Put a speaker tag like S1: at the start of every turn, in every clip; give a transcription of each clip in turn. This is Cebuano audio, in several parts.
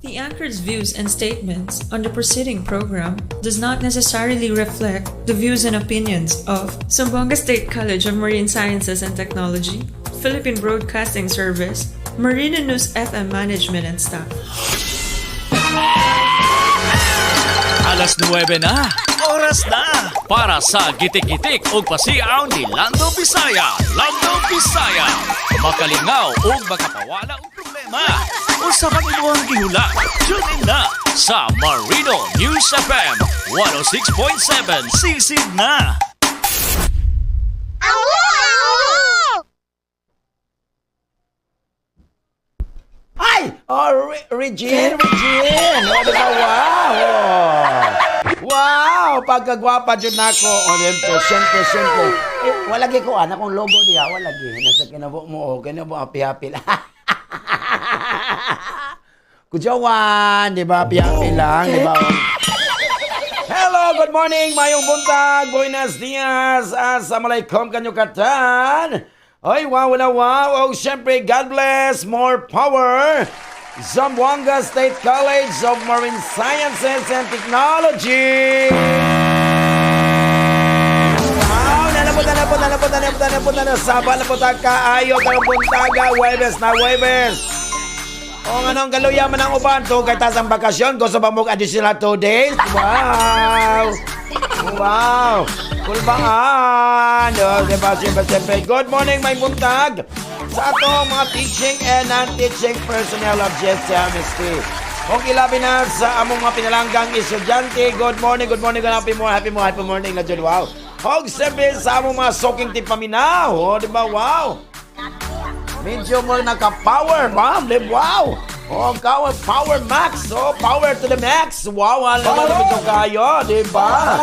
S1: The anchor's views and statements on the preceding program does not necessarily reflect the views and opinions of Zamboanga State College of Marine Sciences and Technology, Philippine Broadcasting Service, Marina News FM Management and staff.
S2: Alas 9 na. Oras na para sa gitik-gitik ug pasiaw ni Lando Bisaya. Lando Bisaya. Makalingaw ug makapawala og problema. Usa pang imuhang gihula. Tune in na sa Marino News FM 106.7. Sisid na.
S3: Ay! Oh, Regine, Regine! Oh, di ba? Wow! Oh. Wow! Pagkagwapa dyan nako. Oh, siyempre, siyempre, siyempre. Eh, wala gi ko, anak kong logo diha. Wala gi. Nasa kinabo mo, oh. Kinabo, happy-happy lang. Kujawan, di ba? Happy-happy lang, di ba? Oh. Hello, good morning, mayong buntag, buenos dias, assalamualaikum kanyo katan. Ay, wow na wow. Oh, syempre, God bless, more power. Zamboanga State College of Marine Sciences and Technology. Wow, nalapot, nalapot, nalapot, nalapot, nalapot, nalapot, saba, nalapot, kaayo, karong buntaga, Webes na Webes. O nga nung galuya man ang uban to kay tas ang bakasyon gusto ba mo additional 2 days? Wow! Wow! Kulbaan! O, diba, siyempre, siyempre. Good morning, may buntag sa atong mga teaching and non-teaching personnel of GSMST. Kung ilabi na sa among mga pinalanggang estudyante, good morning, happy mo, happy mo, happy morning na dyan, wow. Hog, siyempre, sa among mga soking tipaminaw, o, diba, wow. Medyo mo naka-power, ma'am. Di, wow! Oh, power, power max. Oh, power to the max. Wow, alam mo naman yung kayo, di ba?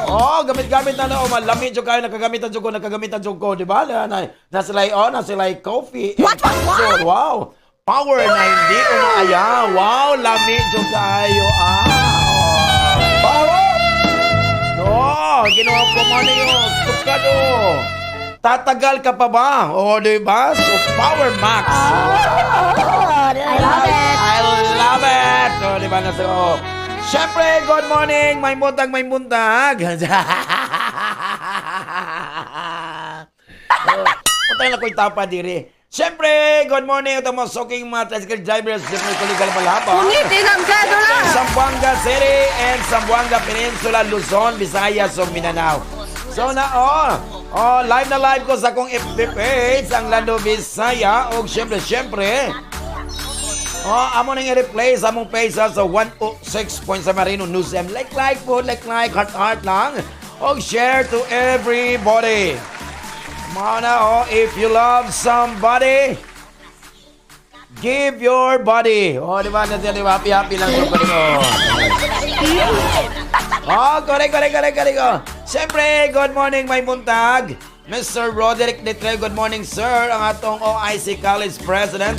S3: Oh, gamit-gamit na na. Oh, malamig yung kayo, nakagamitan yung ko, nakagamitan yung ko, di ba? Na, na, nasa lay, oh, nasa lay coffee. What, what, what? Wow. Power na hindi umaaya. Wow, lamig yung kayo. Ah, oh. Power! No, ginawa ko man yung sukado. Tatagal ka pa ba? O, di ba? So, Power Max.
S4: I love it.
S3: I love it! O, di ba? Nasa, oh. Siyempre, good morning! May buntag, may buntag! Oh, Puntay na ko'y tapa diri. Siyempre, good morning! Ito mga soking mga tricycle drivers, siyempre, kuligal malapa. Zamboanga City and Zamboanga Peninsula, Luzon, Visayas, ug Mindanao. So na oh, oh live na live ko sa akong FB page ang Lando Visaya ug syempre syempre oh, amo nang i-replay sa among page ha, sa 106.7 Marino News M. Like like po, like like, heart heart lang. Og share to everybody. Mao na oh, if you love somebody, give your body. Oh, di ba? Nandiyan, di ba? Happy, happy lang. Ko, oh. Oh, correct, correct, correct, correct. Oh. Siyempre, good morning, may buntag. Mr. Roderick Litre, good morning, sir. Ang atong OIC College President.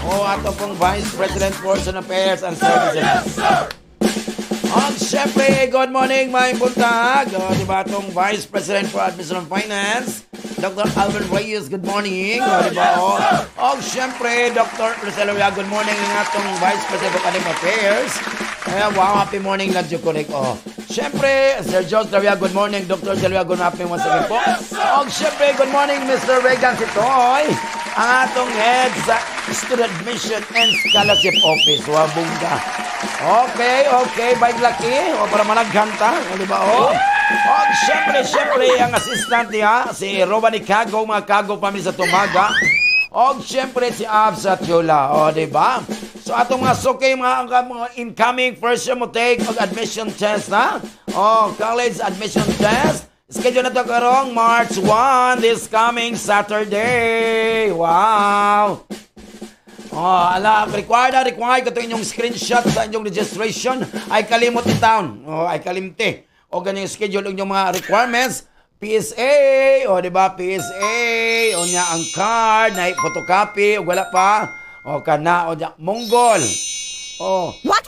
S3: O atong pong Vice President for Student Affairs and Services. Ang siyempre, good morning, may buntag. O, di ba itong Vice President for Admission and Finance, Dr. Alvin Reyes, good morning. O, di ba? O, o siyempre, Dr. Roselo Ria, good morning ang atong Vice President for Academic Affairs. Eh, wow, happy morning, Ladyo Correct. O, siyempre, Sir Jos Daria, good morning. Dr. Daria, good morning once again po. O, siyempre, good morning, Mr. Regan Sitoy, ang atong head sa Student Admission and Scholarship Office. Wow, bongga. Okay, okay, bye lucky. O, para managhanta. O, di ba? O. O, siyempre, siyempre, ang assistant niya, si Robani Cago, mga Cago family sa Tumaga. O, siyempre, si Abs at Yola. O, di ba? So, atong mga suki, mga incoming first year mo take og admission test, ha? O, college admission test. Schedule na to karong March 1, this coming Saturday. Wow! Oh, ala, required na, required ko inyong screenshot sa inyong registration. Ay kalimot in town. Oh, ay kalimte. O ganyan yung schedule inyong mga requirements. PSA, o di ba PSA, o niya ang card, na photocopy, o wala pa. O kana, o niya, Mongol. Oh.
S4: What?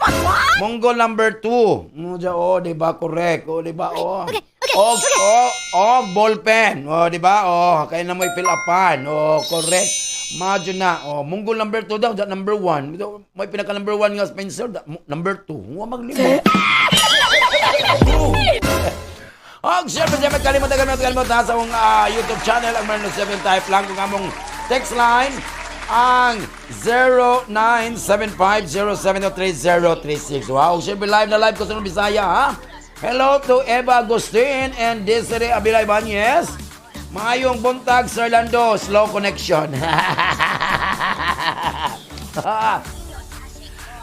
S3: Mongol number 2. O, diya, oh, di ba? Correct. O, di ba? Oh.
S4: Okay,
S3: Og, oh, og ballpen. O, di ba? O, kaya na mo i-fill upan. O, correct. Madyo na. Oh, munggol number 2 daw, da number 1. May pinaka number 1 nga Spencer, da, number 2. Wa maglibot. Og syempre, syempre, kalimutan, kalimutan, kalimutan sa akong YouTube channel, ang Marino 7. Type lang kung among text line, ang 0975-073-036. Wow, syempre live na live ko sa Bisaya, ha? Hello to Eva Agustin and Desiree Abila Ibanez. Maayong buntag, Sir Lando. Slow connection.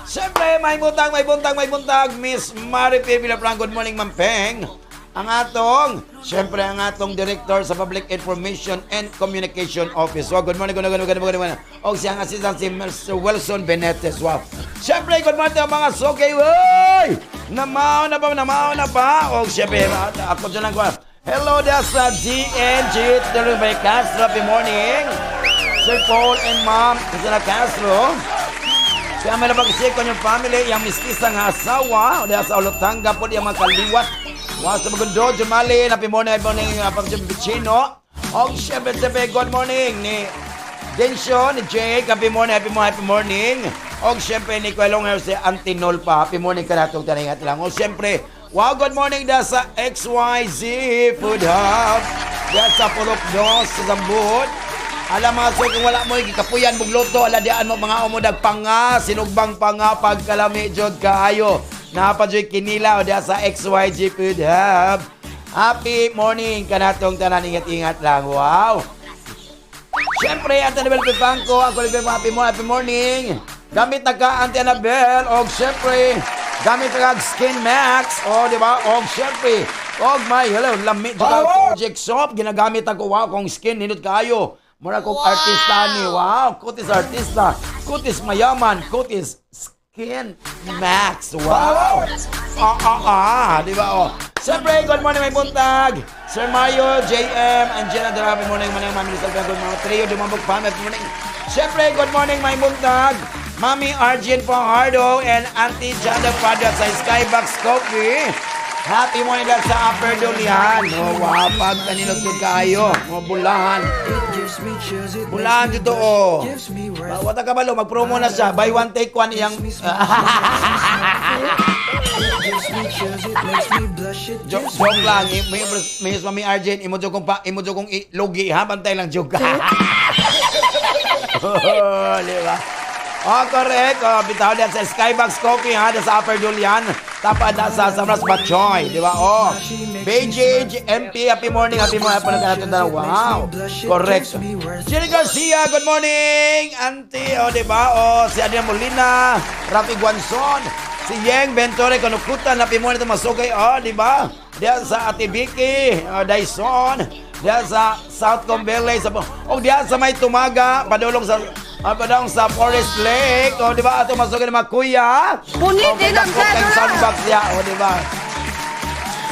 S3: Siyempre, may buntag, may buntag, may buntag. Miss Mari P. Villafran, good morning, Ma'am Peng. Ang atong, siyempre, ang atong Director sa Public Information and Communication Office. Wow, good morning, good morning, good morning, good morning. O siyang assistant si Mr. Wilson Benetes. Wow. Siyempre, good morning to mga sukay. Uy! Namaw na ba? Namaw na ba? O siyempre, ako dyan lang ko. Hello, that's sa GNG Tuloy Castro. Happy morning. Sir Paul and Ma'am Cristina Castro. Siya may napag-isip ko yung family, yung mistisa nga asawa, o diya sa Olotanga po, yung mga kaliwat. Wa sa Magundo, Jumali, happy morning, happy morning, pag Vicino. O siyempre, siyempre, good morning ni Densyo, ni Jake, happy morning, happy morning, happy morning. O siyempre, ni Kuya Long si Antinol pa, happy morning ka natong taningat lang. O siyempre, wow, good morning da sa XYZ Food Hub, diya sa Purok Dos, sa Zambut. Alam mga so, kung wala mo gikapuyan mugluto, ala diaan mo mga umudag panga, sinugbang panga pagkalami jud kaayo. Napa jud kinila o diya sa XYG Food Hub. Happy morning kanatong tanan, ingat-ingat lang. Wow. Siyempre, Auntie Annabel Pipangko, ang kulit happy morning, happy morning. Gamit na ka, Auntie Annabel, og siyempre, gamit na ka Skin Max, o di ba? Og siyempre, og my, hello, lami, oh! Project Soap, ginagamit ako, wow, kong skin, nindot kaayo. Mura kong artista ni, wow, kutis artista, kutis mayaman, kutis Skin Max, wow. Ah, ah, ah, di ba, oh. Siyempre, good morning, may buntag. Sir Mario, JM, Angela, Dara, happy morning, morning, Mami Lizelle, good morning, Trio, Dumambog, Pam, happy morning. Siyempre, good morning, may buntag. Mami Arjun Fajardo and Auntie Jada Prada sa Skybox Coffee. Happy morning lahat sa Upper Dulian. Oh, wow, pag kaninot yun kaayo. Oh, bulahan. Bulahan dito, oh. Wata ka balo, mag-promo na siya. Buy one, take one, iyang. Joke, joke lang. May, may, Mami Arjun, imo jud kong pa, imo jud kong lugi, ha? Bantay lang joke. Oh, di ba? Oh, correct. Oh, bitaw diyan sa Skybox Coffee, ha, sa Upper Dulian. Tapad na sa Samras Batchoy, di ba? Oh. BJJ MP, happy morning, happy morning. Happy morning. Wow. Correct. Jerry Garcia, good morning. Auntie, oh, di ba? Oh, si Adrian Molina, Rafi Guanzon, si Yeng Ventore Kanukutan, happy morning ito masugay, oh, di ba? Diyan sa Ate Vicky, oh, Dyson, diyan sa South Combele, sa, oh, diyan sa May Tumaga, padulong sa padulong sa Forest Lake, oh, di ba? Ato masugay ng mga kuya.
S4: Punit,
S3: Oh,
S4: din ang
S3: kay sandbox diya, oh, di ba?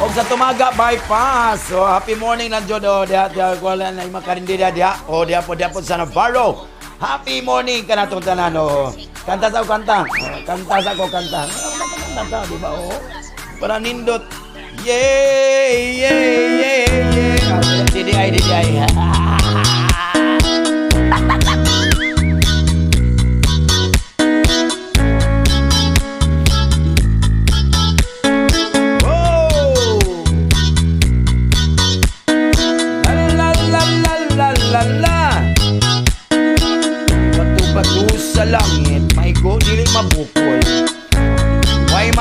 S3: Og sa Tumaga bypass. So happy morning lang jud, oh, diha diha wala na yung mga diha diha. Oh, diha po sa Navarro. Happy morning kanatong tanan, oh. Kanta sa kanta. Oh, kanta sa ko kanta. Kanta ta, di ba? Oh. Para nindot. Yeah, yeah, yeah, yeah. DDI, DDI. Oh! La la la la la la. Bato-bato sa langit, may go dili mabukol. Way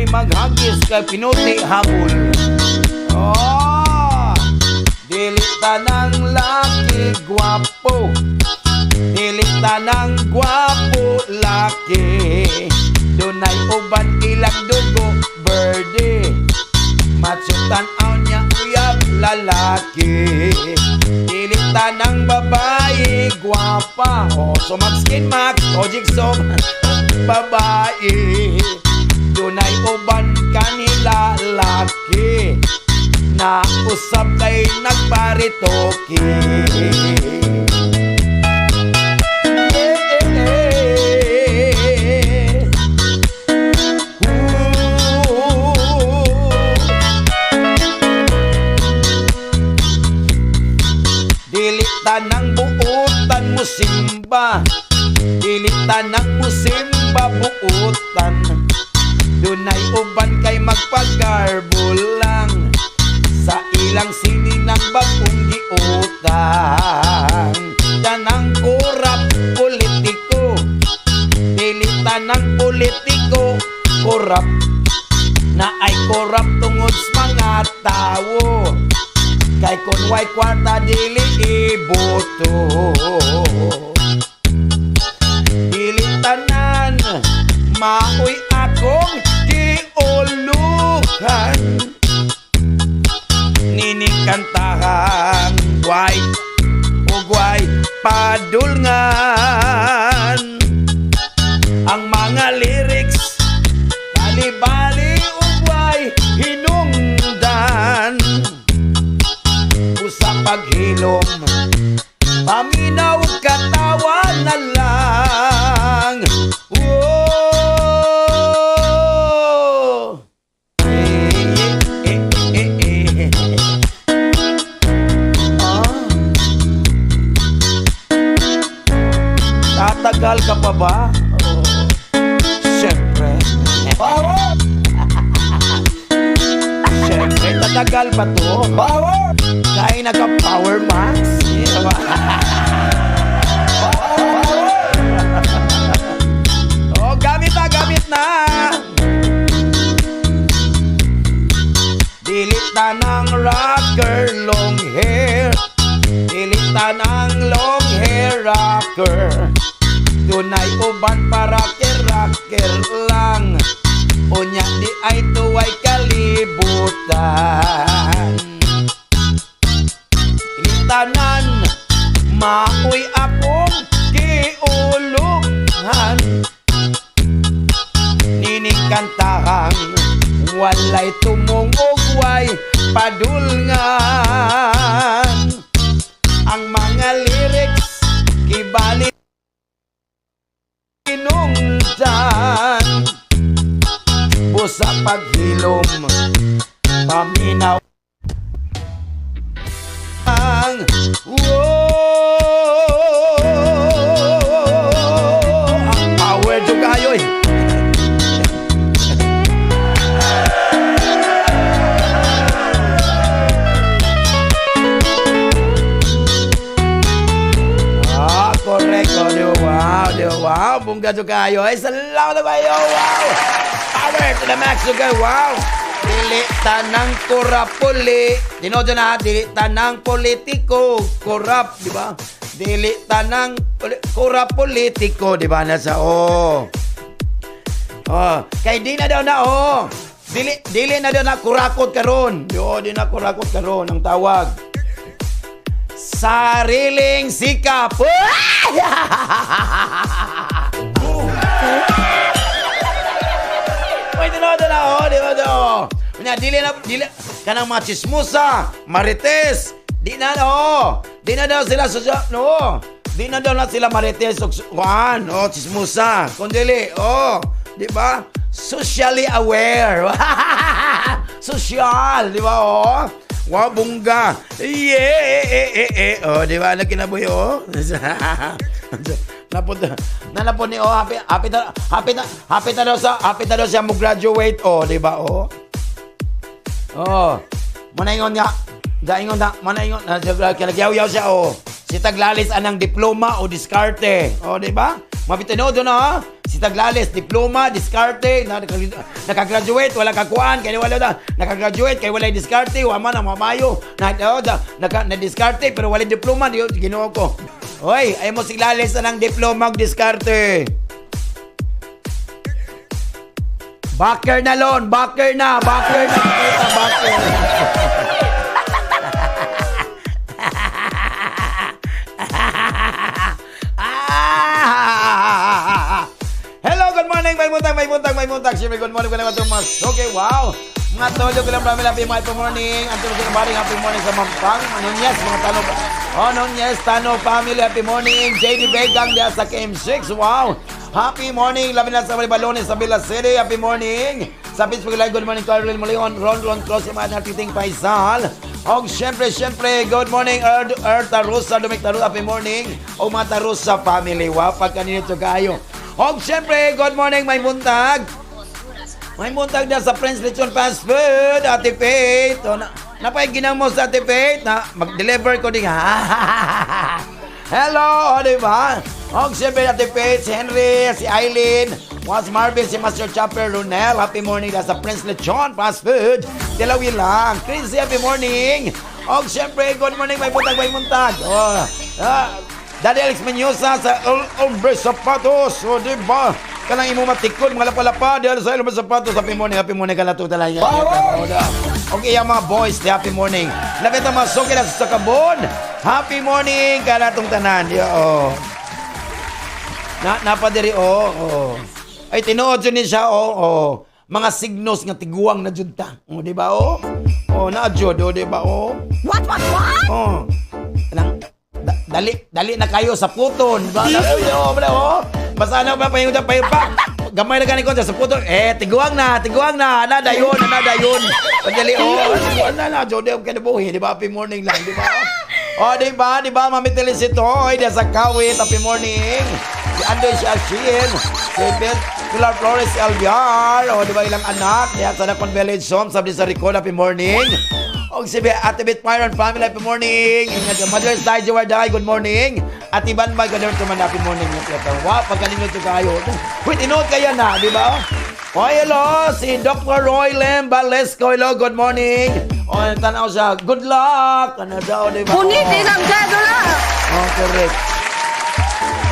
S3: manghagis kay pinuti habol. Oh! Dili tanang laki gwapo. Dili tanang gwapo laki. Dunay uban ilang dugo birdie. Matsutan aw niya uyab lalaki. Dili tanang babae gwapa. O so mag Skin Max o jigsaw babae. Dunay uban kanila laki. Na usab kay nagparitoki. Eh, eh, eh. Ooh. Dili tanang buotan mo tanang musimba buutan. Dunay uban kay magpagarbo lang sa ilang sininang bagong giutang. Tanang korap politiko, dili tanang politiko korap. Na ay korap tungod sa mga tawo, kay kun way kwarta dili iboto. Dili tanan maoy akong giuluhan, nining kantahang way ug way padulngan. Ang mga lyrics bali-bali ug way hinungdan. Usa paghilom, paminaw, katawa na lang. Whoa! Eh, eh, eh, eh, eh. Ah. Tatagal ka pa ba? Oo. Siyempre.
S5: Power!
S3: Siyempre, tatagal pa to.
S5: Power!
S3: Kaya nagka-power max. Yeah, ba?
S5: Power!
S3: Oh, gamit na, gamit na. Dili tanang rocker long hair, dili tanang long hair rocker. Dunay uban para rocker lang. Unya di ay tuway kalibutan. Dili tanan maoy akong giuluhan, nining kantahang walay tumong ug way padulngan. Ang mga lyrics kibali hinungdan. Busa paghilom, paminaw ang. Whoa! Ang power jud kayo eh. Ah, correct. Oh, di ba? Wow, di ba? Wow, bongga jud kayo. Ay, salamat na kayo. Wow. Power to the max jud kayo. Wow. Dili tanang korapuli. Tinuod na, dili tanang politiko. Korap, di ba? Dili tanang korap politiko, di ba? Nasa, oh. Oh, kay di na daw na, oh. Dili, dili na daw na kurakot karon. Yo, di na kurakot karon ang tawag. Sariling sikap. Wait, tinuod na, oh, di ba daw? Nya dili na dili kanang mga chismosa, marites, di na, oh. Di na daw sila sosyo, no. Di na daw na sila marites og kuan, oh, chismosa. Kun dili, oh, di ba? Socially aware. Social, di ba, oh? Wow, bongga. Yeah, eh, eh, eh, eh. Oh, di ba? Nagkinabuhi, oh. Napod na napod ni, oh, happy happy na happy na happy na daw sa happy na daw siya mo graduate, oh, di ba, oh? Oh. Manaingon nga. Daingon na, manaingon na nagyaw-yaw siya, oh. Si Taglalis anang diploma o diskarte. Oh, di ba? Mapitinood na, ha? Si Taglalis diploma, diskarte, na, nakagraduate, wala kakuan, kay wala na, nakagraduate kay wala diskarte, wa man ang mamayo, na oh, da, naka na diskarte pero wala diploma, di Ginoo ko. Hoy, ay mo siglalis anang diploma ug diskarte. Backer na lon, backer na, backer na, kita backer. Ah! Hello, good morning, may buntag, may buntag, may buntag. Siyempre, good morning ko naman itong mga. Okay, wow. Mga tolyo ko lang, marami happy happy morning. Ang tulog ko na happy morning sa Mampang. Nunez, mga Tano. Oh, Nunez, Tano family, happy morning. JD Begang diya sa KM6, wow. Happy morning. Labi na sa Balones sa Villa City, happy morning. Sa Facebook Live, good morning, Carlin Molion, Ron Ron Cross, yung mga Titing Faisal. Og syempre, syempre, good morning, Er Tarusa, Dumik Tarusa, happy morning. O mga Tarusa family, wow, pagkaninito kayo. Og syempre, good morning, may buntag. May buntag na sa Prince Lechon Fast Food, Ate Faith. O, na, napay ginang mo sa Ate Faith na mag-deliver ko din. Hello, o, di ba? Og siyempre, Ate Faith, si Henry, si Eileen, Was Marvin, si Master Chopper, Ronel. Happy morning na sa Prince Lechon Fast Food. Dalawi lang. Chrissy, happy morning. Og siyempre, good morning, may buntag, may buntag. Oh, Daddy Alex Menyosa sa El Hombre Sapatos. O, di ba? Kanang imo matikod, mga lapalapa. Dahil sa El Hombre Sapatos. Happy morning ka na to talaga. Okay, ang mga boys, di happy morning. Lapit ang mga suki na sa Kabon. Happy morning ka na itong tanan. Yo, oh. Na, napadiri, oh, oh. Ay, tinuod jud ni siya, oh, oh. Mga signos nga tiguang na jud ta. Oh, di ba, oh? Oh, na jud, oh, di ba, oh?
S4: What?
S3: Oh. Kanang dali dali na kayo sa puton. Ba? Oh, ba, oh. Basta ano ba pahingon pa pa. Gamay na gani ko sa puton. Eh, tiguang na, tiguang na. Ana dayon, ana dayon. Padali oh, tiguang na na jud kay buhi, di ba? Happy morning lang, di ba? Oh, di ba? Di ba? Mami Telisitoy, di sa Kawit, happy morning. Si Andoy si Ashin, si Beth Pilar Flores Alviar, oh, di ba ilang anak? Diya sa Nakon Village Home, sabi sa Ricon, happy morning. Og si Ate Beth Myron family, happy morning. Ingat ka. Mother's Day, Jawarday, good morning. Ate Banbay, good morning, happy morning. Wow, pagkalingot ko kayo. Wait, inood kaya na, di ba? Hoy, hello, si Dr. Roy Lem Balesco. Hello, good morning. O, tanaw siya, good luck. Ano daw, di ba?
S4: Punit isang cedula!
S3: Oh, correct.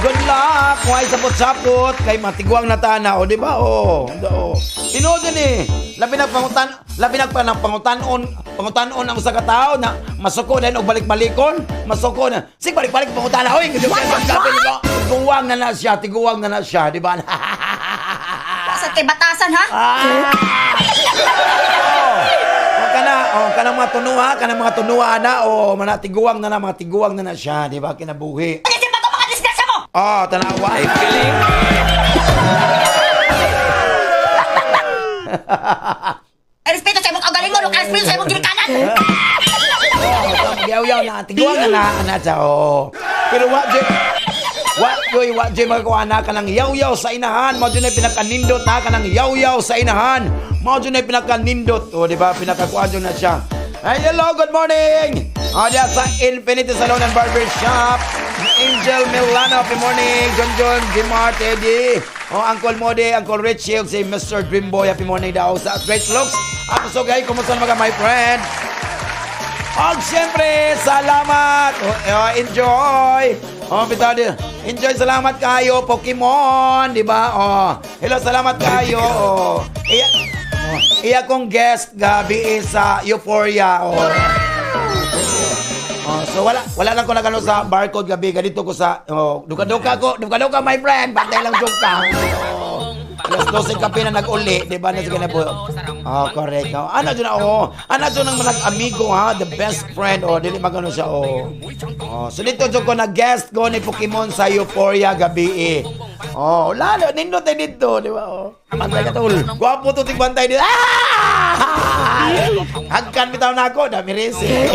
S3: Good luck! Kuhay sapot-sapot kay matiguang na tana. O, di ba? O, o. Tinuod yun eh. Labi na pangutan, labi na pa ng pangutanon, pangutanon ang usa ka tawo na masuko na og balik-balikon, masuko na. Sig balik-balik pangutana. Oy, gud ka. Tiguang na na siya, tiguang na na siya, di ba?
S4: Sa kay batasan, ha?
S3: Ah! Oh, kana, oh, kanang mga tunuha, kanang mga tunuha na, oh, mga tiguang na na, mga tiguang na na siya, di ba? Kinabuhi.
S4: Alisin ba ito mga disgrasya mo?
S3: Oh, tanawa.
S2: Ay, galing.
S4: Ay, respeto sa imong kaugalingon, ug respeto sa imong ginikanan.
S3: Oh, yaw-yaw na, tiguang na na, ana siya, oh. Pero wa jud wa joy, wa joy magakuha na ka ng yaw-yaw sa inahan. Mao jud na pinakanindot na ka ng yaw-yaw sa inahan. Mao jud na pinakanindot. Oh, di ba? Pinakakuha jud na siya. Hey, hello, good morning! Oh, diya sa Infinity Salon and Barber Shop. Angel Milano, happy morning. John John, Jimar, Teddy. Oh, Uncle Mode, Uncle Richie, ug si Mr. Dreamboy, happy morning daw sa Great Looks. Ako so gay, kumusta naman ka, my friend? Og siyempre, salamat! Oh, oh, enjoy! Oh, bitaw di. Enjoy, salamat kayo, Pokemon, di ba? Oh, hello, salamat kayo. Oh, iya, oh, iya kong guest gabi is sa Euphoria. Oh. Oh, so wala wala lang ko nagano sa barcode gabi ganito ko sa oh, duka-duka ko, duka-duka my friend, bantay lang jud ka. Oh. Alas 12 kape na nag-uli, di ba? Na sige na po. Oh, correct. Oh, ano dyan na, oh. Ano dyan ang nag-amigo, ha? The best friend. Oh, dili magano siya, oh. Oh, so dito dyan ko na-guest ko ni Pokemon sa Euphoria gabi eh. Oh, lalo, nindot tayo dito, di ba? Oh. Bantay ka tol. Gwapo to, tigbantay dito. Ah! Hagkan bitaw na ako, dami rin eh.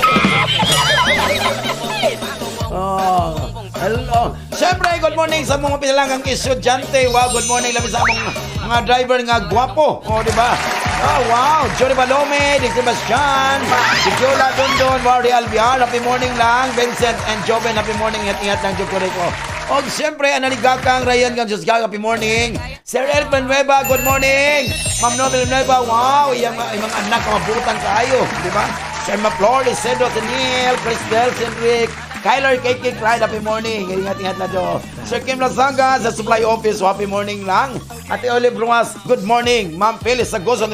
S3: Oh, hello. Siyempre, good morning sa mga pinalangang estudyante. Wow, good morning labi sa among mga driver nga gwapo. Oh, di ba? Oh, wow. Johnny Balome, Dick Sebastian, si Jola Dondon, Wari Albiar, happy morning lang. Vincent and Joven, happy morning. Ingat-ingat lang, Joko Rico. Og siyempre, analigakang Ryan Gang Diyos happy morning. Sir El Villanueva, good morning. Ma'am Noel Villanueva, wow, iyang, iyang anak, mabutan kayo, di ba? Sir Maflor, Isidro, Tenil, Cristel, Cedric, Kyler, KK, Clyde, happy morning. Ingat-ingat na do. Sir Kim Lazanga sa Supply Office, happy morning lang. Ate Olive Ruas, good morning. Ma'am Felix Sagosa,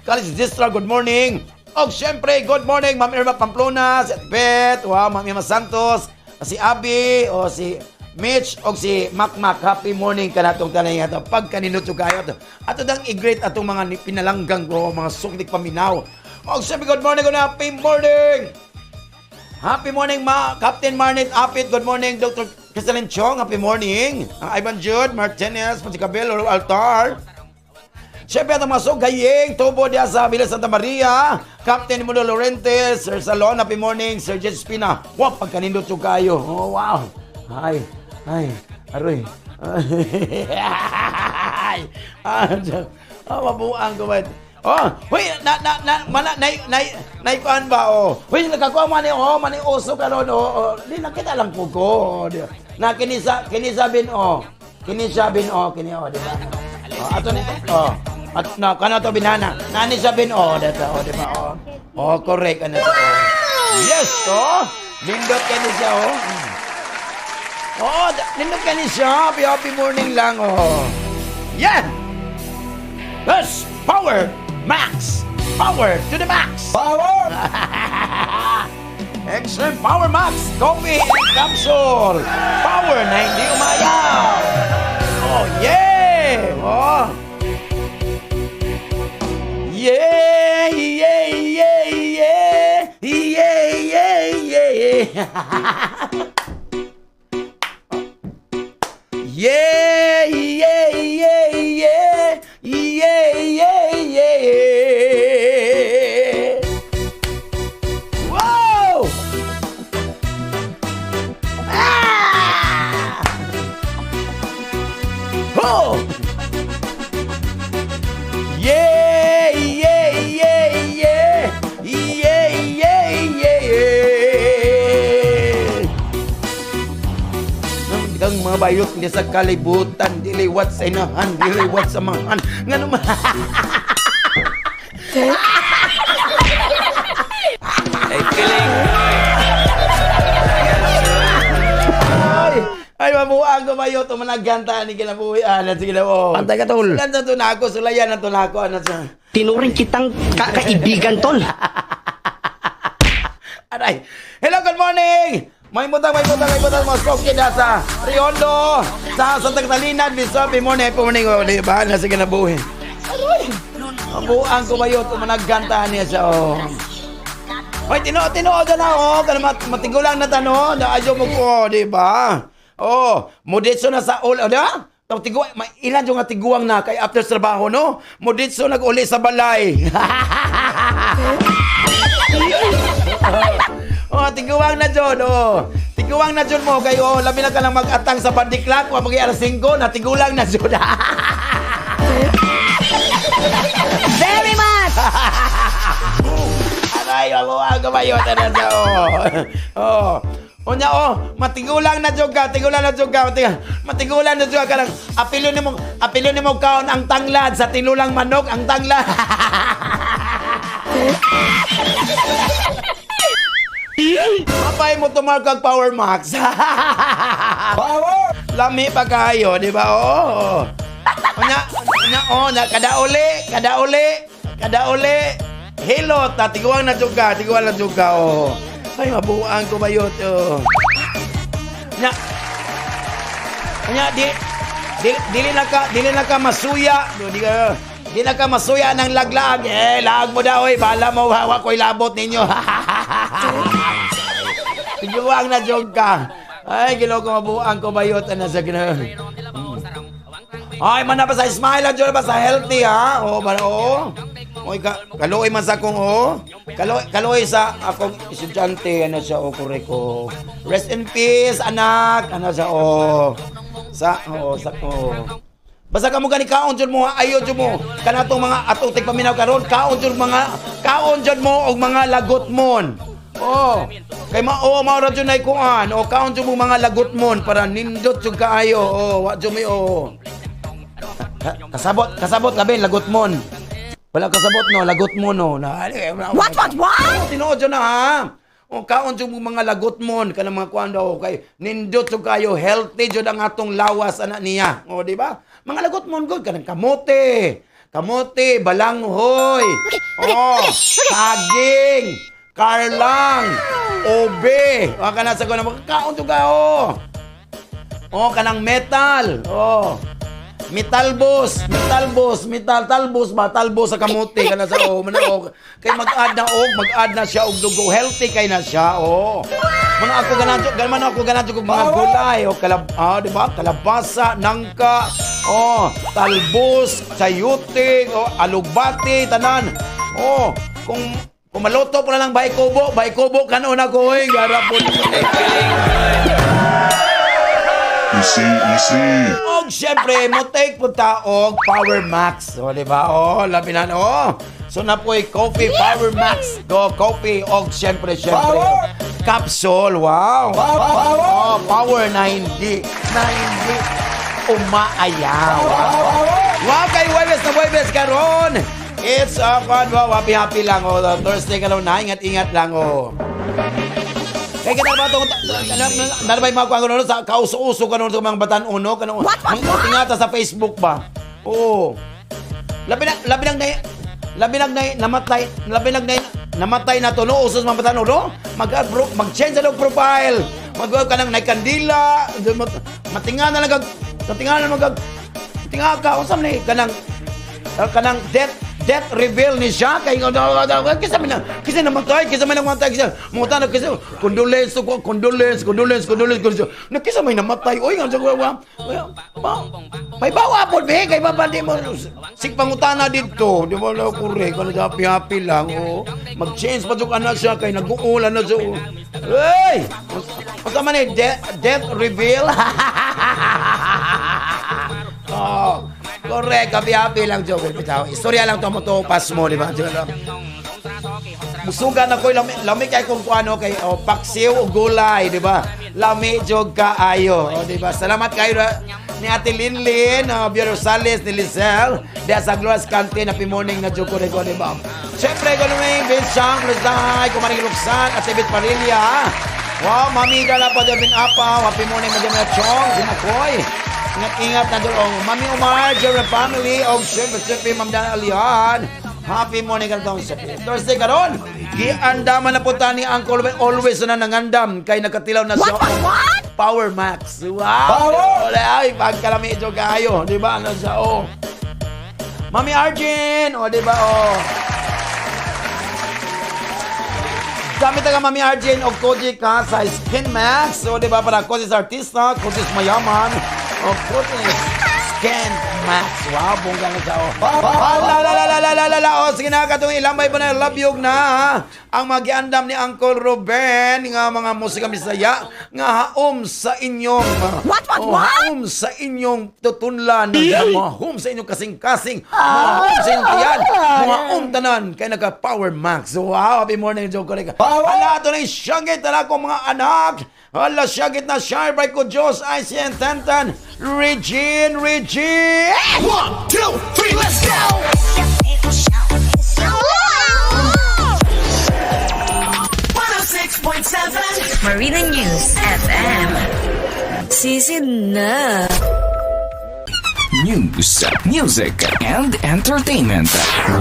S3: College District, good morning. Og syempre, good morning, Ma'am Irma Pamplona, si Beth, wow, Ma'am Irma Santos, si Abby, o si Mitch, og si Mac Mac, happy morning ka natong tanan ato. Pagkaninot kayo ato. Ato dang i-greet atong mga pinalanggang ko, mga sukdik paminaw. Og syempre, good morning, good happy morning! Happy morning, ma Captain Marnit Apit. Good morning, Dr. Crystalline Chong. Happy morning. Ang Ivan Jude Martinez, Pasikabel, Altar. Siyempre, atong mga sugayeng, tubo diya sa Villa Santa Maria, Captain Mundo Lorente, Sir Salon, happy morning, Sir Jess Pina. Wow, pagkanindot yung kayo. Oh, wow. Ay, ay, aroy. Ah, ah, mabuang ko ba? Oh, huy, na na na mana nay nay nay kuan ba, oh. Huy, nakakuha man ni, oh, man ni uso karon, oh, oh. Di nakita lang po ko. Oh, di. Na kini sa kini sa bin, oh. Kini siya bin, oh, kini, oh, di ba? Oh, ato ni, oh. At na kana to binana. Nani siya bin, oh, dito, oh, di ba, oh. Oh, correct ano to. Oh. Yes, oh. Nindot kani siya, oh. Oh, nindot kani siya. Happy, happy morning lang, oh. Yeah! Yes! Power Max! Power to the max!
S5: Power!
S3: Excellent! Power Max! Coffee and capsule! Power na hindi umayaw! Oh, yeah! Oh! Yeah! Yeah! Yeah! Yeah! Yeah! Yeah! Yeah! Yeah! Yeah! Yeah! Yeah! Yeah! Yeah! Yeah! Wow! Ah! Oh! Yeah! Yeah! Yeah! Yeah! Yeah! Yeah! Yeah! Yeah! Kang mga bayot niya sa kalibutan, diliwat sa inahan, diliwat sa mahan. Nga naman.
S2: Ay, feeling
S3: Ay, ay, mabuang ko bayot, umanaganta ni kinabuhi. Ah, sige na, oh.
S5: Pantay ka, tol.
S3: Sulayan na to na ako, sulayan na to na ako. Ano sa...
S6: Tinuring kitang kakaibigan, tol.
S3: Aray. Hello, good morning! May butang, may butang, may butang, mga koki na sa Riondo, sa Santa Catalina, Bisobi, morning, happy morning, oh, di ba? Nasa kinabuhi. Aray! Mabuang ko bayot, umanaganta niya siya, oh. Hoy, tinuod, tinuod na, oh. Kana matigulang na tano, na ayaw mo ko, di ba? Oh, muditso na sa ul, oh, di ba? Taw tigu, may ilan yung nga tiguang na kay after sa trabaho, no? Muditso nag-uli sa balay. Oh, tiguang na jud, oh. Tiguang na jud mo kay, oh, labi na ka lang mag-atang sa bandiklat, wa magi alas 5 na tigulang na jud.
S4: Very much!
S3: Aray, mabuang ko ba yun? Ano sa, oh. Oh. Unya, oh, matigulang na jud ka, tigulang na jud ka, matigulang na jud ka lang. Apilo nimo kaon ang tanglad sa tinulang manok ang tanglad. Mapay mo tumarkag Power Max.
S5: Power!
S3: Lami pa kayo, di ba? Oo. Unya, unya, oh, na kada uli, kada uli, kada uli. Hilot, na tiguang na jud ka, tiguang na jud ka, oh. Ay, mabuang ko bayot, oh. Nya, unya, di, dili na ka masuya. Di na ka masuya ng laglag. Eh, laag mo daw, eh. Bala mo, hawak ko'y labot ninyo. Tiguang na jud ka. Ay, ginoo ko, mabuang ko bayot ana sa ginoo. Ay, man na ba sa smile lang jud ba sa healthy, ha? Oo, ba, oo. Oy, kaluoy man sa akong, oh. Kaluoy, kaluoy sa akong estudyante ano siya, oh, correct, oh. Rest in peace, anak. Ano siya, oh. Sa, oh, sa, oh. Basta kamo gani kaon jud mo, ayo jud mo. Kanatong mga atong tigpaminaw karon, kaon jud mga kaon jud mo og mga lagot mon. Oh. Kay ma, oh, mao ra jud nay kuan. Oh, kaon jud mo mga lagot mon para nindot jud kaayo. Oh, wa jud mi, oh. Kasabot, kasabot labi lagot mon. Wala kasabot no, lagot mo no. Na,
S4: What?
S3: Oh, tinuod jud na, ha. O kaon jud mo mga lagot mon kanang mga kuan daw kay nindot jud kayo, healthy jud ang atong lawas ana niya. O, di ba? Mga lagot mon good kanang kamote. Kamote, balanghoy. Oh, saging, karlang, obe. Wa kana sa kuan kaon jud ka, oh. Oh, kanang metal. Oh. Metalbos, metalbos, metal talbos ba, talbos sa kamote kana sa, oh, man, oh. Kay mag-add na og, mag-add na siya og dugo, healthy kay na siya, oh. Man ako ganahan man ako ganahan og mga gulay, oh, kalab, ah, di ba? Kalabasa, nangka, oh, talbos, sayote, oh, alugbati, tanan. Oh, kung maluto pa na lang bay kubo kanon ako, oy, garapon.
S7: Easy, easy.
S3: Og syempre, mo take po ta og Power Max. O, di ba? O, labi na, o. So na po'y coffee Power Max. Go coffee og syempre, syempre.
S5: Power!
S3: Capsule, wow.
S5: Power!
S3: Oh, power na hindi umaayaw. Wow, kay Webes na Webes karon. It's fun, wow, happy happy lang oh. Thursday karon na, ingat ingat lang oh. Kay kana ba tong na ba mga kuan sa kauso-uso kanon sa mga batan uno kanang tingata sa Facebook ba? Oo. Labi na labi na namatay na to no uso sa mga batan uno. Mag mag-change sa dog profile. Mag ka nang kandila, matinga na lang kag matinga na mag tinga ka unsa man ni kanang kanang death reveal ni siya kay kisa man kisa namatay kisa man namatay kisa mga tanan kisa condolence condolence condolence condolence condolence na kisa may namatay oy nga sa may bawa po be kay babandi mo sig pangutana didto di mo na kure kano happy happy lang oh mag-change pa jud ana siya kay nag-uulan na siya hey unsa man ni death reveal. Oh, correct. Happy-happy lang, Joe. Bitaw. Istorya lang to mo to. Pass mo, di ba? Musuga na ko, lami, lami kay kung ano, kay oh, paksiw o gulay, di ba? Lami jog kaayo, o, di ba? Salamat kayo ni Ate Linlin, Bia Rosales, ni Lizelle, diya sa Glorious Canteen, happy morning na jog ko rin ko, di ba? Siyempre, ko naman, Vince Chang, Cruz Kumaring Roxanne, Ate Bit Parilla, wow, Mami Dala pa Devin Apa, happy morning, Madam Chong, si Makoy. Ingat-ingat na doon. Mami Omar, Jerry family, o siyempre, siyempre, Ma'am Dana Alihan. Happy morning karon sa Thursday karon. Giandaman na po ta ni Uncle Ben. Always na nangandam kay nakatilaw na siya.
S4: What, what?
S3: Power Max. Wow!
S5: Power!
S3: Ay, pagkalami ito kayo. Di ba? Ano siya? Oh. Mami Arjun! O, di ba? Oh. Gamit ka Mami Arjun og Koji ka sa Skin Max. O, di ba? Para Koji sa artista, Koji sa mayaman, o Koji Skin Max. Wow, bongga na siya. Oh. Ala, la, la, la, la, la, la, la. O, sige na, katong ilambay pa na labyog na, ha? Ang magiandam ni Uncle Ruben nga mga musika Bisaya nga haom sa inyong
S4: What,
S3: oh,
S4: what?
S3: Haom sa inyong tutunlan, mahom sa inyong kasing-kasing, mahom sa inyong tiyan, mahom tanan kay naka Power Max. Wow, happy morning, Joe Corega.
S5: Power!
S3: Ala, ito na yung syagit na akong mga anak. Ala, syagit na shine bright ko Diyos, ICN Tantan, Regine, Regine!
S2: 1, 2, 3, let's go! 106.7
S8: Marina News FM. Sisid na.
S9: News, music, and entertainment.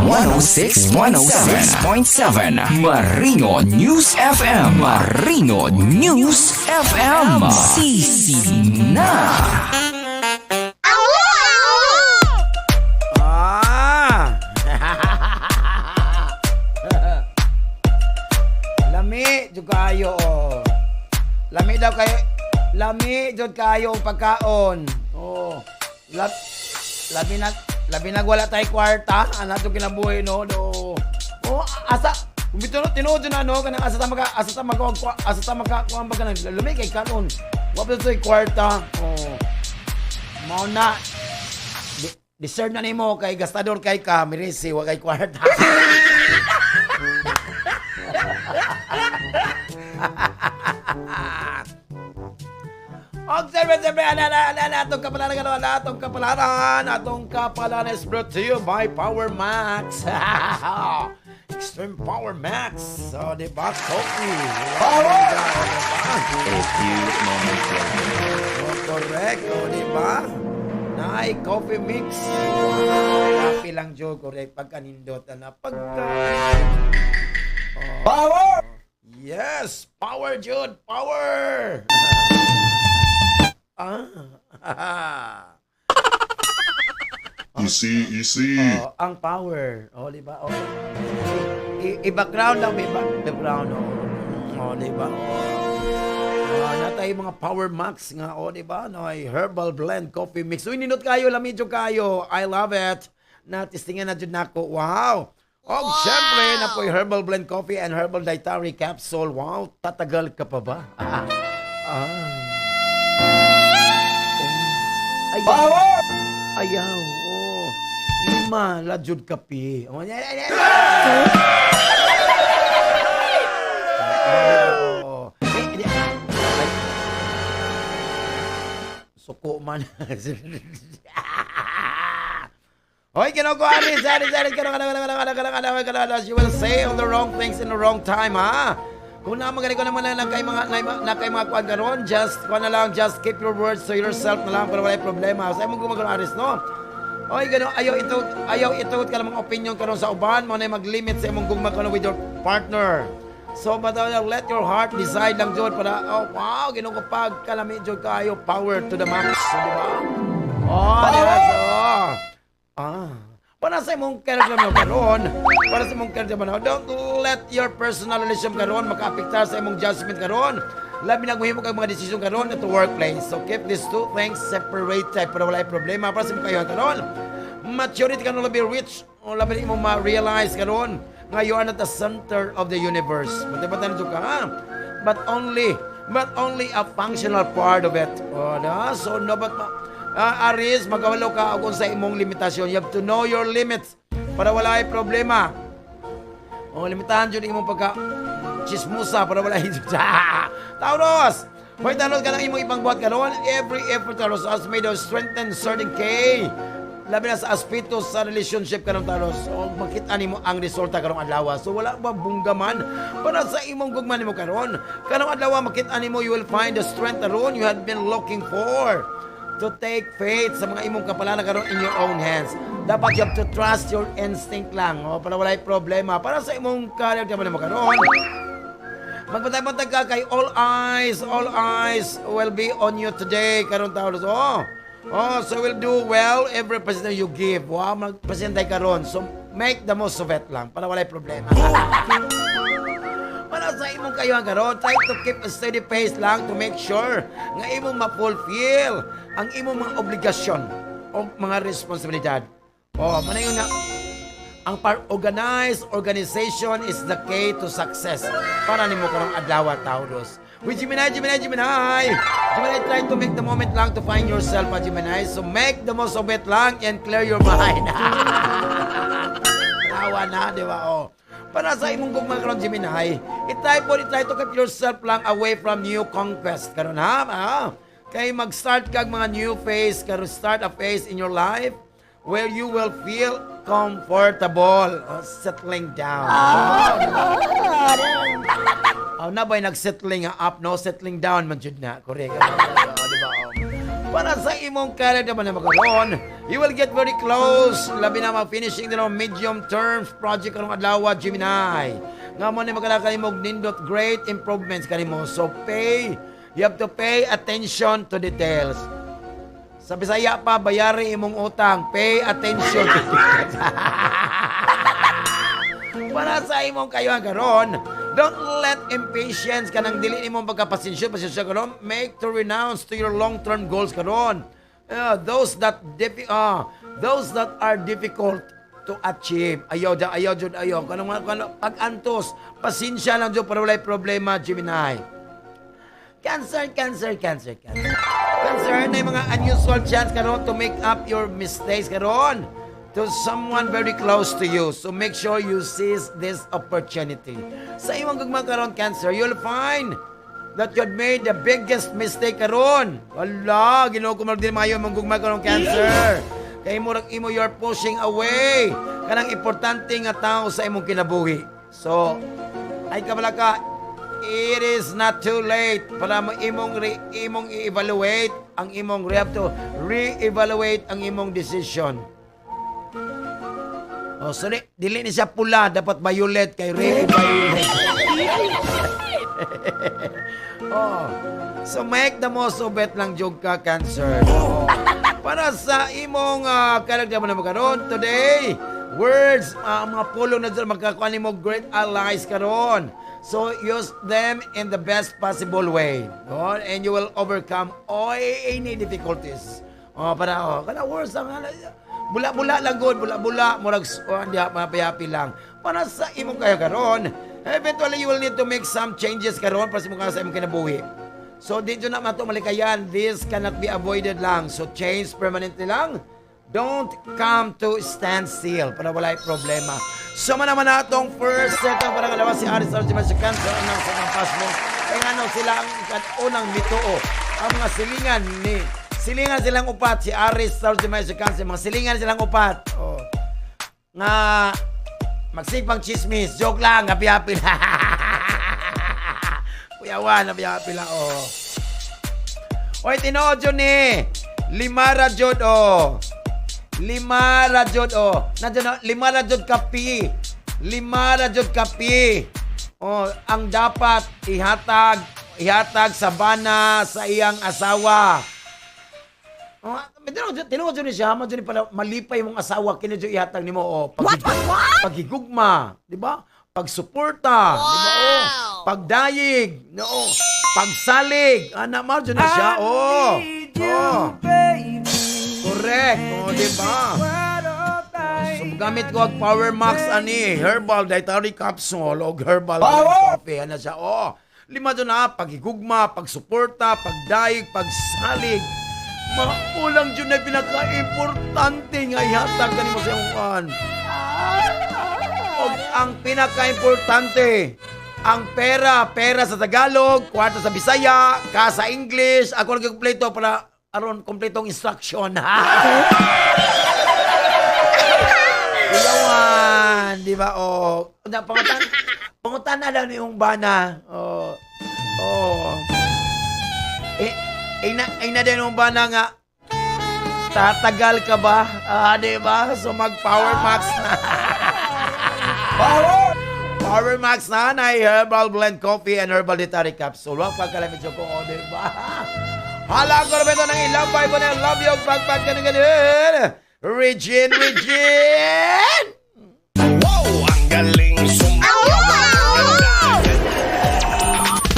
S9: 106, 106.7 Marino News FM. Marino News FM. Sisi na.
S3: Ah! Lami, jud kaayo oh. Lami daw kayo. Lami jud kaayo ang pagkaon. Oh. Labi na wala tay kwarta, ana to kinabuhi no. Do. Oh, asa kung bitaw tinuod jud na no kanang asa ta maka kuan ba kanang lami kay kanon. Wa pa to'y kwarta. Oh. Mao na deserve na nimo kay gastador kay ka mirisi wa kay kwarta. Og siyempre, siyempre, ana, ana, ana, ana, atong kapalaran, ana, ana, atong kapalaran is brought to you by Power Max. Extreme Power Max. So, di ba? Coffee.
S5: Power!
S10: A few moments later.
S3: Oh, correct. O, di ba? Naay coffee mix. Happy lang, Joe. Correct. Pagkanindot, ana. Pagka...
S5: Power!
S3: Yes! Power, Jude! Power! Ah.
S7: Easy, easy.
S3: Oh, ang power. Oh, di ba? Oh. I-background lang, may background. Oh, oh di ba? Oh. Natay mga Power Max nga, oh, di ba? No, ay herbal blend coffee mix. Uy, nindot kayo, lami jud kayo. I love it. Natistingan na jud nako. Wow. Oh, wow. Syempre, na po'y herbal blend coffee and herbal dietary capsule. Wow, tatagal ka pa ba? Ah. Ah. Ayaw.
S5: Power!
S3: Ayaw. Oh. 5 la jud kapi. Oh, yeah, yeah. Oh. Eh, eh, ay. Suko man. Hoy, kinoko Aris, Aris, Aris, kano, kano, kano, kano, kano, kano, kano, kano, you will say all the wrong things in the wrong time, ha? Kung na magaling ko naman na kay mga na kay mga kuan karon, just kuan na lang, just keep your words to yourself na lang para wala problema. Sa imong gumagano, Aris, no? Oy, gano ayaw ito ka mga opinion karon sa uban mo na mag-limit sa imong gugma karon with your partner. So, but let your heart decide lang jud para, oh wow, Ginoo ko, pag kalami jud kayo, power to the max, so, di ba? Oh, di ba? So, para sa imong character mo karon, para sa imong character mo, don't let your personal relation karon makaapektar sa imong judgment karon. Labi na muhimo kag mga desisyon karon at the workplace. So keep these two things separated para wala problema para sa imong kayo karon. Maturity karon labi rich o labi imong ma-realize karon nga you are not the center of the universe. Matibatan ka, ha? But only a functional part of it. Oh, na? So no, but Aries, magkawalo ka kung sa imong limitasyon. You have to know your limits para wala ay problema. O, limitahan jud imong pagka chismusa para wala. Taurus! Hoy, Taurus, kanang imong ibang buhat karon. Every effort, Taurus, has made us strengthen certain K. Labi na sa aspeto sa relationship karon, Taurus. O makita nimo ang resulta karong adlaw. So wala ba bungga man para sa imong gugma nimo karon. Karong adlaw makita nimo, you will find the strength karon you had been looking for to take faith sa mga imong kapalaran karon in your own hands. Dapat you have to trust your instinct lang, oh, para walay problema. Para sa imong career mo karon, magbantay-bantay ka kay all eyes will be on you today karon, Taurus. Oh, so will do well every presentation you give. Wow, magpresentay karon. So make the most of it lang para walay problema. Para sa imong kayuhan karon, try to keep a steady pace lang to make sure nga imong ma-fulfill ang imong mga obligasyon o mga responsibilidad. Oh, manayon na ang par organized organization is the key to success para nimo karong adlaw, Taurus. With Gemini, Gemini, Gemini. Gemini, try to make the moment lang to find yourself, ah, Gemini. So make the most of it lang and clear your mind. Tawa na, di ba? Oh. Para sa imong gugma karon, Gemini, i-try po, i-try to keep yourself lang away from new conquest karon, ha? Ha? Kay mag-start kag mga new phase, karon, start a phase in your life where you will feel comfortable, oh, settling down. Oh, na ba'y nag-settling up, no? Settling down man jud na. Correct. Oh, di ba? Oh. Para sa imong career naman na makaroon, you will get very close. Labi na mag-finishing din ang medium terms project karong adlaw, Gemini. Nga mo ni magkala kanimo nindot great improvements kanimo. So you have to pay attention to details. Sa Bisaya pa, bayari imong utang. Pay attention to details. Para sa imong kayo karon, don't let impatience, kanang dili nimong pagkapasensya, pasensya karon, make to renounce to your long-term goals karon. Those that are difficult to achieve. Ayaw da, ayaw jud, ayaw. Kanang mga kano, pag-antos, pasensya lang jud para walay problema, Gemini. Cancer, Cancer, Cancer, Cancer. Cancer na yung mga unusual chance karon to make up your mistakes karon to someone very close to you. So make sure you seize this opportunity. Sa imong gugma karon, Cancer, you'll find that you had made the biggest mistake karon. Wala, Ginoo ko, din maayo imong gugma karon, Cancer. Kay murag imo you're pushing away kanang importante nga tao sa imong kinabuhi. So, ay kabala ka, it is not too late para mo imong i-evaluate ang imong, you have to re-evaluate ang imong decision. Oh, sorry, dili ni siya pula, dapat violet kay re-evaluate. Oh. So make the most of it lang jud ka, Cancer. Oh. Para sa imong character mo na karon today, words, mga pulong na dyan magkakuha nimo great allies karon. So use them in the best possible way. Oh, and you will overcome all any difficulties. Oh, para oh, kana words ang bula-bula lang gud, bula-bula, murag oh, diha mapayapi lang. Para sa imong kayo karon, eventually you will need to make some changes karon para sa imong kinabuhi. So di jud na mato malikayan, this cannot be avoided lang. So change permanently lang. Don't come to standstill para walay problema. So man naman atong first set ang parang alawa si Aris Arjima si Cancer ang sa kampas mo. Kaya nga no, sila ang unang mituo. Ang mga silingan ni silingan silang upat si Aris Arjima si Cancer, mga silingan silang upat. Oh. Nga magsigpang chismis, joke lang, happy-happy lang. Kuya Juan, happy-happy lang, oh. Oy, tinuod yun ni. Lima ra jud, oh. Lima ra jud, oh. Nandiyan na, lima ra jud kapi. Lima ra jud kapi. Oh, ang dapat ihatag, ihatag sa bana sa iyang asawa. Oh, tinuod jud ni siya, mo jud ni pala malipay mong asawa kini jud ihatag nimo, oh. Pag, what? Paghigugma, di ba? Pagsuporta, di ba? Oh. Pagdayig, no. Pagsalig, ana mo jud ni siya, oh. Oh. Correct, oh, di ba? So, gamit ko ang Power Max ani, herbal dietary capsule og herbal coffee ana siya. Oh, lima jud na paghigugma, pagsuporta, pagdayig, pagsalig. Maulang jud na pinaka-importante nga ihatag kanimo sa imong kuan. Og ang pinaka-importante, ang pera, pera sa Tagalog, kwarta sa Bisaya, ka sa English. Ako lang kompleto para aron kompletong instruction. Ilawan, di ba? Oh, na pangutan, pangutan na daw ni yung bana. Oh. Oh. Eh, ay na din yung bana nga tatagal ka ba? Ah, di ba? So mag Power Max na. Power! Power Max na na herbal blend coffee and herbal dietary capsule. Wa pagkalamit ko, oh, di ba? Hala ko na ito ng ilambay po na love you pagpag ka ng ganun. Regine, Regine!
S5: Wow! Ang galing sumayaw!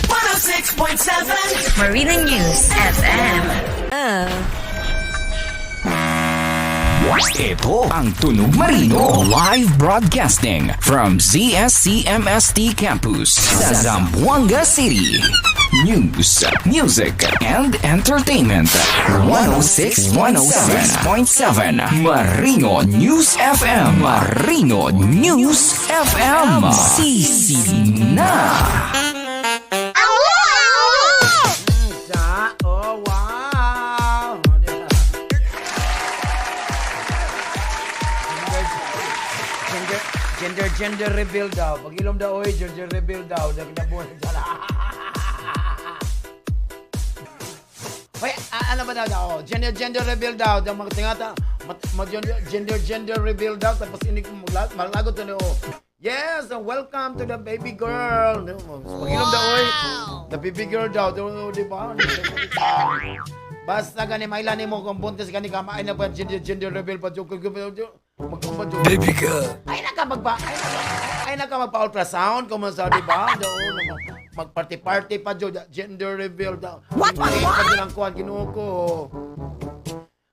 S8: 106.7 Marina News FM.
S9: Ito ang Tunog Marino live broadcasting from ZSCMST Campus sa Zamboanga City. News, music, and entertainment. 106.7 Marino News FM. Marino News FM. Sisi na.
S3: Sa, oh, wow! Gender, gender, gender reveal daw. Pag ilom daw, oy, gender reveal daw. Nagnabuhan siya. Hoy, ano ba daw daw? Gender, gender reveal daw. Daw mga tingata, gender, gender reveal daw. Tapos ini malagot to oh. Yes, and welcome to the baby girl. Pag ilom daw, oy. The baby girl daw. Di ba? Basta gani mailan nimo kung buntis gani ka maay na pa gender gender reveal pa
S5: Baby girl.
S3: ay na ka magpa ay na ka magpa ultrasound kung sa di ba? Mag party party pa jud gender reveal daw. What? Pa jud ang kuan Ginoo ko.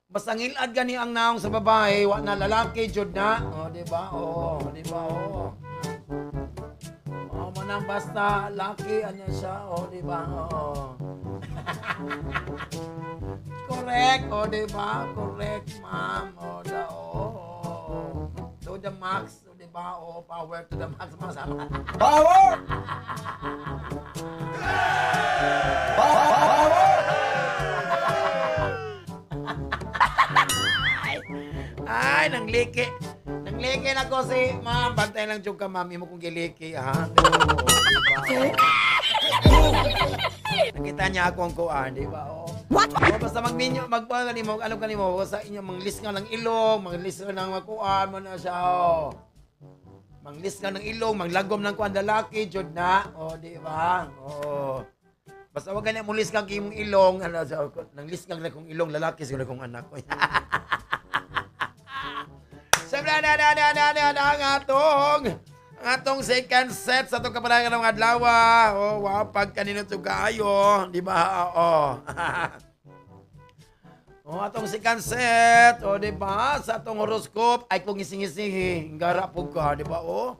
S3: Basta ngilad gani ang naong sa babae, wa na lalaki jud na. Oh, di ba? Oh, di ba? Oh. Oh, manang basta laki ano siya, oh, di ba? Oh. Correct, oh, di ba? Correct, ma'am. Oh, da, oh. To the max, oh, di ba? Oh, power to the max, masama.
S5: Power! Power!
S3: Ay, nangliki. Nangliki na ko si ma'am. Bantay lang jud ka, ma'am. Imo kong giliki, ha? Oh, di ba? Nakita niya ako ang kuan, di ba? Oh. What? Oh, basta magminyo, magkuan kanimo, ano kanimo, sa inyo manglis ka ng ilong, manglis ka ng kuan mo na siya. Oh. Manglis ka ng ilong, manglagom ng kuan lalaki, jud na. Oh, di ba? Oh. Basta wag gani mulis kang imong ilong, ano, sa nanglis kang na kong ilong lalaki siguro kong anak ko. Siyempre, na na na na na na ang atong second set sa atong kapanagan ng adlaw. Oh, wow, pag kanino to kaayo, di ba? Oo. Oh, atong second set, oh, di ba? Sa atong horoscope, ay kung ngising-ngising, gara po ka, di ba? Oh.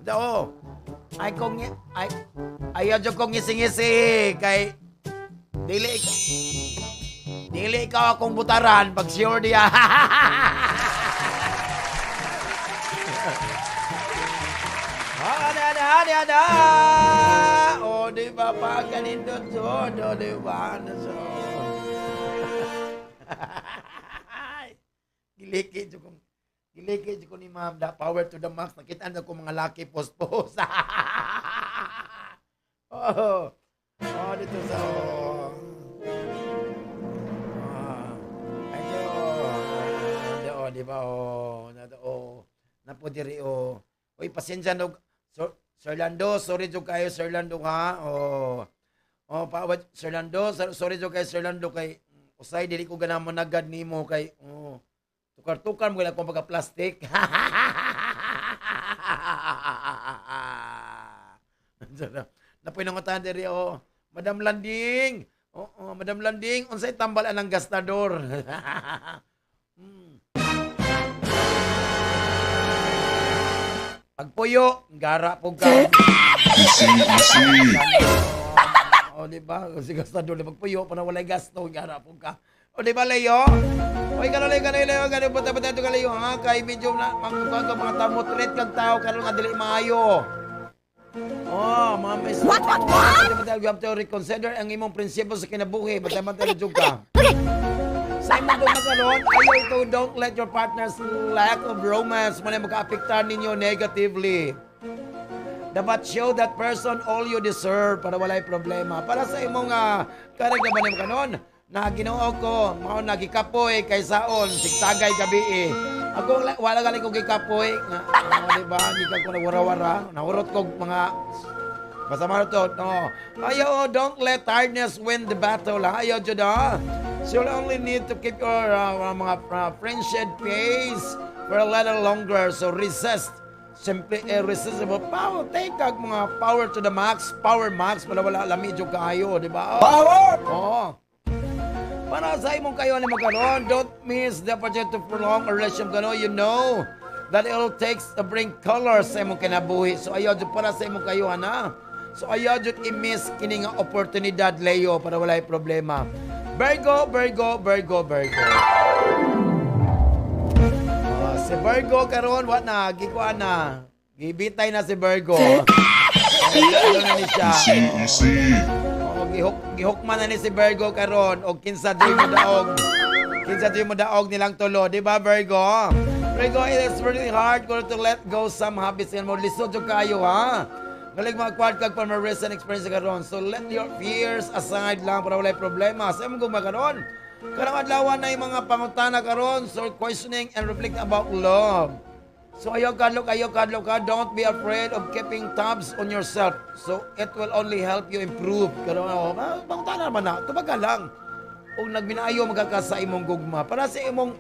S3: Da, oh. Ay kung ay ayaw jud kong ngising-ngisi kay Dili ikaw akong butaran pag sure diya. Ana, ana, ana, ana. O, di ba pa ganito to? O, di ba? Ano so? Giliki ko ni ma'am da power to the max. Nakita na ko mga laki post post. Oh. Oh, dito sa oh. Ah. Ay, oh, oh, di ba? Oh, na oh. Napo diri oh. Oy, pasensya no. Sir, Sir Lando, sorry jud kayo Sir Lando ha. Oh. Oh, pa Sir Lando, sorry jud kayo Sir Lando kay usay dili ko ganahan mo nagad nimo kay oh. Tukar-tukar mo gila akong pagka-plastic. Napoy nang diri oh. Madam Landing. Oo, Madam Landing, unsay tambal anang gastador? Pagpuyo, gara po ka.
S7: Easy, easy.
S3: O, di ba? Si gastador, di pagpuyo, pa na walay gasto, gara po ka. O, di ba, Leo? Oy, kanalay, kanalay, Leo, kanalay, bata, bata, ito ka, Leo, ha? Kay medyo na, mangkuhan ka, mga tamotret kag tao, karon nga dili maayo. Oh, mga mis. What? You have to reconsider ang imong prinsipyo sa kinabuhi. Bata, bata, jud ka. Sa imong gumakaroon, ayaw ito, don't let your partner's lack of romance mo na maka-apektar ninyo negatively. Dapat show that person all you deserve para walay problema. Para sa imong karag na ba nimo kanon? Na Ginoo ko, mao nagikapoy kay saon, sigtagay gabi eh. Ako wala gali ko gikapoy nga, oh, di ba? Gikan ko nagwara-wara, nahurot ko mga basta man to, no. Ayaw, oh, don't let tiredness win the battle. Ha? Ayaw, jud ha. So you'll only need to keep your mga friendship pace for a little longer. So resist. Simply irresistible power. Take kag mga power to the max, power max, wala wala lami jud kaayo, di ba? Oh. Power! Oo. Para sa imong kayo ni magkaroon, don't miss the opportunity to prolong a relationship kano. You know that it all takes to bring color sa imong kinabuhi. So ayaw jud para sa imong kayo na. So ayaw jud i-miss kini nga oportunidad, Leo, para walay problema. Virgo, Virgo, Virgo, Virgo. Oh, si Virgo karon wa na gikuan na. Gibitay na si Virgo. Ano na ni siya?
S7: Easy, easy.
S3: Oo, gihukman na ni si Virgo karon og kinsa di mo daog. Kinsa di mo daog nilang tulo, di ba Virgo? Virgo, it is really hard ko to let go some habits nga mo lisod jud kayo ha. Galing mag-acquire kag pa recent experience karon. So let your fears aside lang para walay problema. Sa imong gugma karon. Karong adlaw na yung mga pangutana karon, so questioning and reflect about love. So ayaw kadlok ka, don't be afraid of keeping tabs on yourself. So it will only help you improve. Karon oh, pangutana naman na, tubag ka lang. Ug nagminaayo magka sa imong gugma. Para sa imong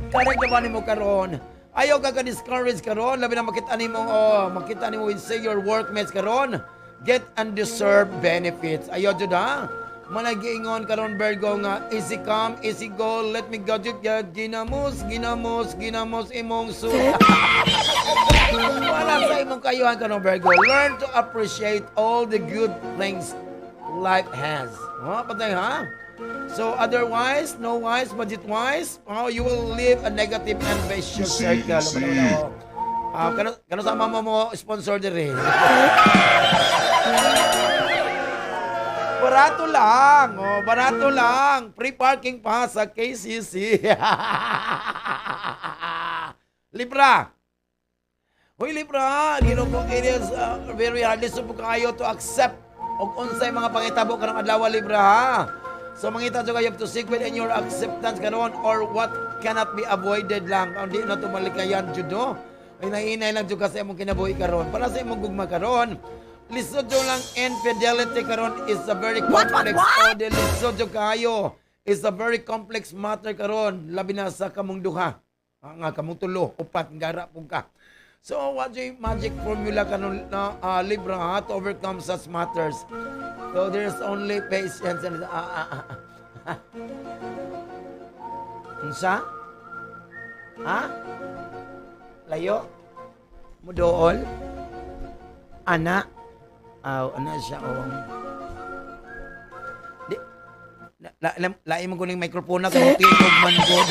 S3: karag na ba nimo karon? Ayaw ka ka-discourage karon, labi na makita nimo oh, makita nimo with say your workmates karon, get undeserved benefits. Ayaw jud ha. Managiingon karon Virgo nga easy come, easy go, let me go jud ginamos, ginamos, ginamos imong su. Wala sa imong kayuhan karon Virgo. Learn to appreciate all the good things life has. Ha, patay ha? So otherwise, no wise, budget wise, oh, you will live a negative and vicious
S7: Easy,
S3: circle.
S7: easy.
S3: Ah, kano sa mama mo sponsor diri? Barato lang. Oh, barato lang. Free parking pa sa KCC. Libra. Hoy Libra, you know, it is very hard lisod po kayo to accept og unsay mga pangitabo karong adlaw Libra ha. So mangita jud kayo to seek within your acceptance karon or what cannot be avoided lang. Ang di na tumalikayan jud no. Ay nahinay lang jud ka sa imong kinabuhi karon. Para sa imong gugma karon, lisod jud lang infidelity karon is a very complex.
S4: What?
S3: Oh, di lisod jud kayo. Is a very complex matter karon, labi na sa kamong duha. Ah, nga kamong tulo, upat gara pug ka. So, what yung magic formula karon na Libra ha, to overcome such matters? So, there's only patience and ah. Unsa? Ha? Layo? Mudool? Ana? Aw, ana siya, oh. Di, La, la, lain mo kuning microphone na kay tingog man gud.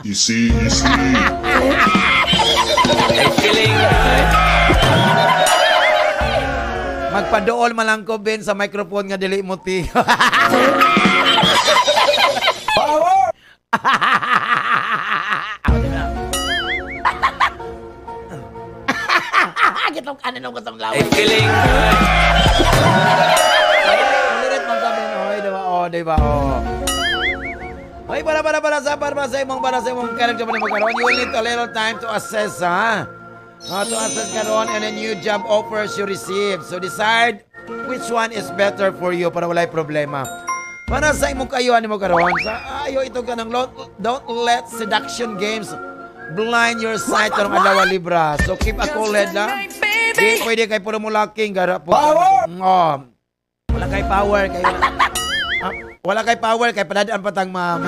S7: Easy, easy.
S2: Feeling good.
S3: Magpadool man lang ko, Ben, sa microphone nga dili mo ti. Power! Gitong kanan ko sa laway.
S2: Feeling good.
S3: Malirit man kami, oy, di ba? Oh, di ba? Oh. Hoy, para sa imong character man magkaroon, you will need a little time to assess, ha? To assess karon and a new job offers you receive. So decide which one is better for you para walay problema. Para sa imong kayuhan nimo karon, sa ayo ito ka ng don't let seduction games blind your sight karong adlaw, Libra. So keep a cool head lang. Di pwede kay puro mo lacking gara po. Power! Oh. Wala kay power kay wala kay power kay padadaan patang ma'am.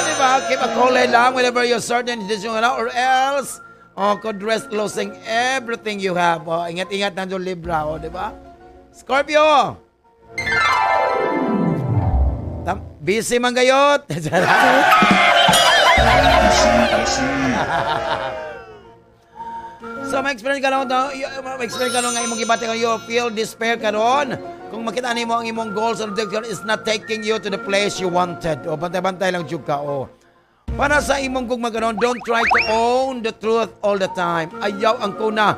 S3: Di ba? Keep a cool head lang whenever you're certain decision na or else oh, could risk losing everything you have. Oh, ingat-ingat na dyan, Libra, oh, di ba? Scorpio! Busy man gayot.
S7: Easy, easy.
S3: So ma-experience ka ron, ma-experience ka ron nga imong gibati ka, you feel despair karon. Kung makita nimo ang imong goals and objective is not taking you to the place you wanted. O bantay-bantay lang jud ka o. Para sa imong gugma karon, don't try to own the truth all the time. Ayaw ang kuna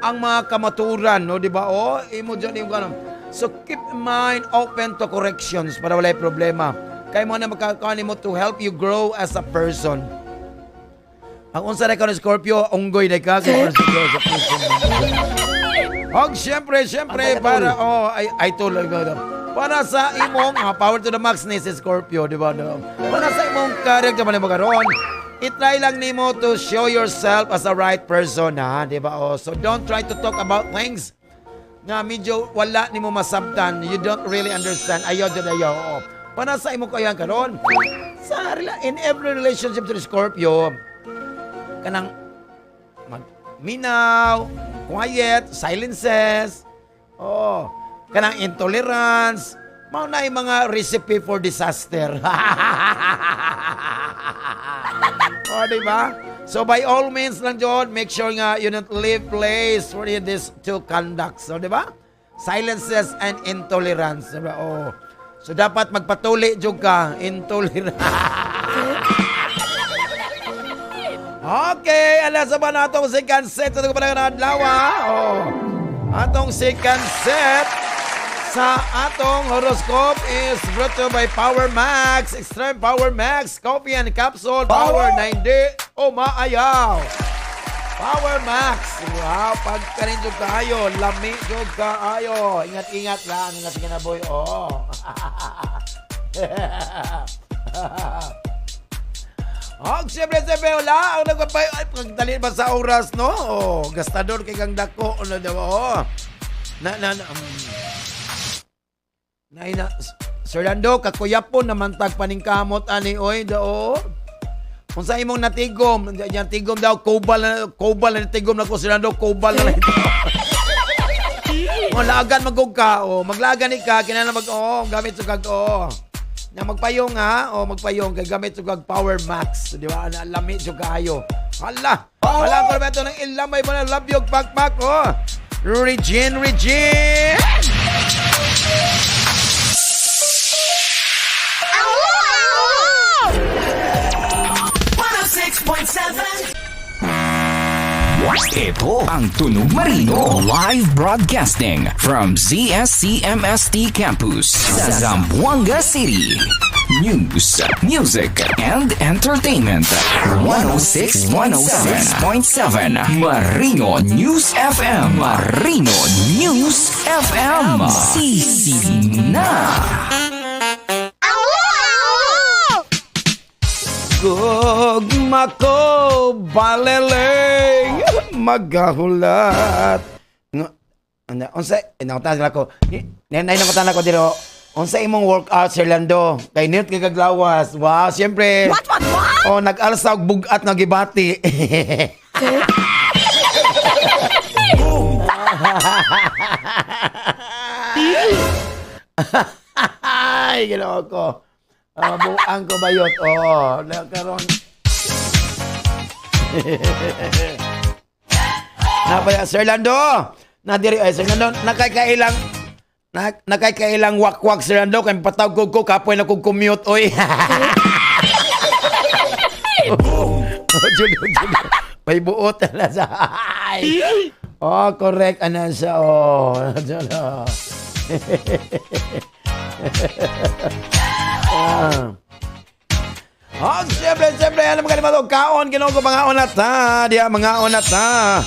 S3: ang mga kamaturan, no, di ba? O, imo dyan yung kanon. So keep mind open to corrections para walay problema. Kay mo na makakaani mo to help you grow as a person. Ang unsa ra ka ni Scorpio, unggoy na ka kay person grow as a person. Og syempre, syempre para oh ay tuloy ko. Para sa imong power to the max ni si Scorpio, di ba? No? Para sa imong character man mo karon, i-try lang nimo to show yourself as a right person, ha, di ba? Oh, so don't try to talk about things nga medyo wala nimo masabtan, you don't really understand. Ayaw jud ayaw. Oh. Para sa imong kayan karon, in every relationship to the Scorpio, kanang magminaw, quiet, silences, oh, kanang intolerance, mao na yung mga recipe for disaster. Oh, di ba? So by all means lang jud, make sure nga you don't leave place for this two conducts. So, di ba? Silences and intolerance. Di ba? Oh. So dapat magpatuli jud ka, intolerance. Okay, ala sa ba na atong second set sa itong adlaw? Oh. Atong second set sa atong horoscope is brought to you by Power Max, Extreme Power Max, Coffee and Capsule, Power 90, o maayaw. Power Max. Wow, pagkanin jud kaayo, lami jud kaayo. Ingat-ingat lang, ingat ka na, boy. Oh. Oh, siyempre, siyempre, wala. Ang nagpapay, ay, pagdali ba sa oras, no? Oh, gastador kay kang dako, ano daw, oh. Na, na, na, na, na, Sir Lando, kakuyapon naman tag paningkamot ani oy, do. Kung sa imong natigom, yan tigom daw, kobal na tigom na ko, Sir Lando, kobal na. Malagan magug ka, oh, maglagan ni ka, kinahanglan mag, oh, gamit sa kag, oh. Na magpayong ha, oh, magpayong kay gamit sa kag Power Max, di ba? Na lami jud kaayo. Hala, hala ko ba ito ng ilamay mo na labyog pakpak, oh. Regine, Regine!
S8: 106.7.
S9: Ito ang Tunog Marino. Live broadcasting from ZSCMST Campus sa Zamboanga City. News, music, and entertainment. 106.7 Marino News FM. Marino News FM. Sisi na.
S3: Gugma ko baleleng magahulat. Nga ano unsa inangtan ko. Nanay nangtan ko diro. Unsa imong workout, Sir Lando? Kay nit kay kaglawas. Wow, siyempre.
S4: What?
S3: Oh, nag-alsa og bugat nga gibati. Ay, Ginoo ko. Buang ko bayot. Oh, karon. Napaya, Sir Lando. Nadiri ay Sir Lando, nakakailang wakwak, Sir Lando, kay patawag ko ko kapoy na kog commute oy. Oh, jud, jud. May buot na sa. Ay. Oh, correct ana siya. Oh. Jud, oh. Ah. Oh, siyempre, siyempre, alam ka naman, kaon, Ginoo ko, mga na ta, diya, mga na ta.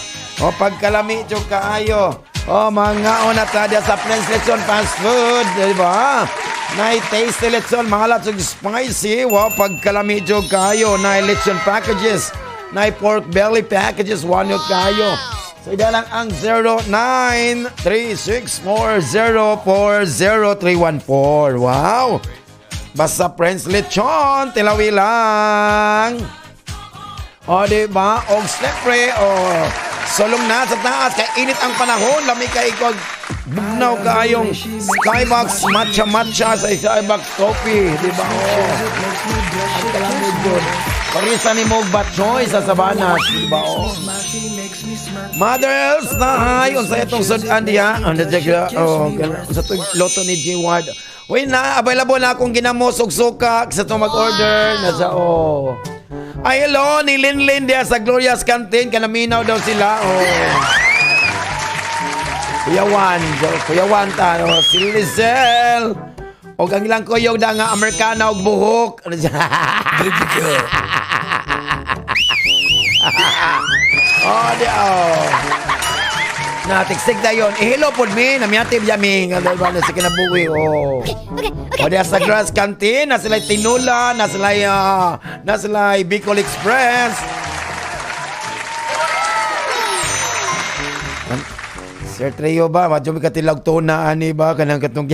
S3: O, pagkalami, jud kaayo. O, mga na ta, diya sa Prince Lechon Fast Food, di ba? Nay tasty lechon, mga lots of spicy. Wow, pagkalami, jud kaayo. Nay lechon packages, nay pork belly packages, one yun kaayo. So, ida lang ang 0936404034. Wow! Basta Prince Lechon, tilawi lang. O, di ba? O, siyempre, o, sulong na sa taas. Kay init ang panahon. Lami kay ikog bugnaw kaayong Skybox matcha matcha sa Skybox coffee. Di ba? O, ang kalamig yun. Parisa ni Mog Batchoy sa Sabanas. Di ba? O. Mothers, na ay, unsa itong sudan diya? Ano siya? Oh, unsa to loto ni G Ward. Uy na, available na akong ginamos og suka sa itong mag-order. Nasa, oh. Ay, hello, ni Linlin diya sa Gloria's Canteen. Kanaminaw daw sila. Oh. Kuya Juan, Kuya Juan ta, oh, si Lizelle. Og ang ilang kuyog da nga Amerikana og buhok. Ano siya?
S5: Baby girl.
S3: Oh, di oh. Natiksik na yun. Ihilo po mi, namiyatib yami. Nga dahil ba na sa kinabuhi. Oh. O diya sa Grass Canteen, na sila'y Tinula, na sila'y Bicol Express. Sir Trio ba? Madyo mi katilag tuna ani ba? Kanang katong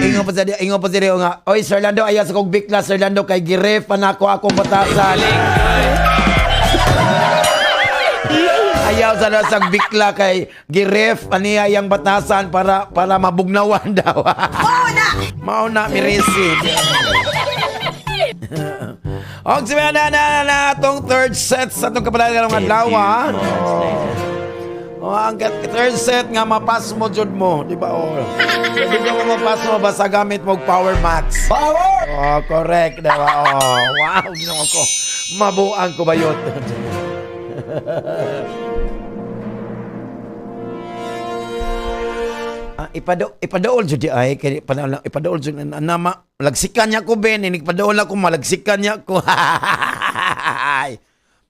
S3: Ingo pa sa nga. Oy, Sir Lando, ayaw sa kong bikla, Sir Lando, kay giref pa na ako akong batasan. Ayaw sa sa bikla kay giref aniya yang batasan para mabugnawan daw.
S4: Mao na!
S3: Mao na mirisi. Og si na na na atong third set sa atong kapalaran ng adlaw. Ah. Oh, ang third set nga mapas mo jud mo, di ba? Oh. Pwede ka mo mapas mo basta gamit mo og Power Max.
S5: Power!
S3: Oh, correct, di ba? Oh, wow, Ginoo ko. Mabuang ko bayot. Ah, ipadool jud di ay kay panahon ipadool jud na, na malagsikan niya ko ben, inig padool ako malagsikan niya ko.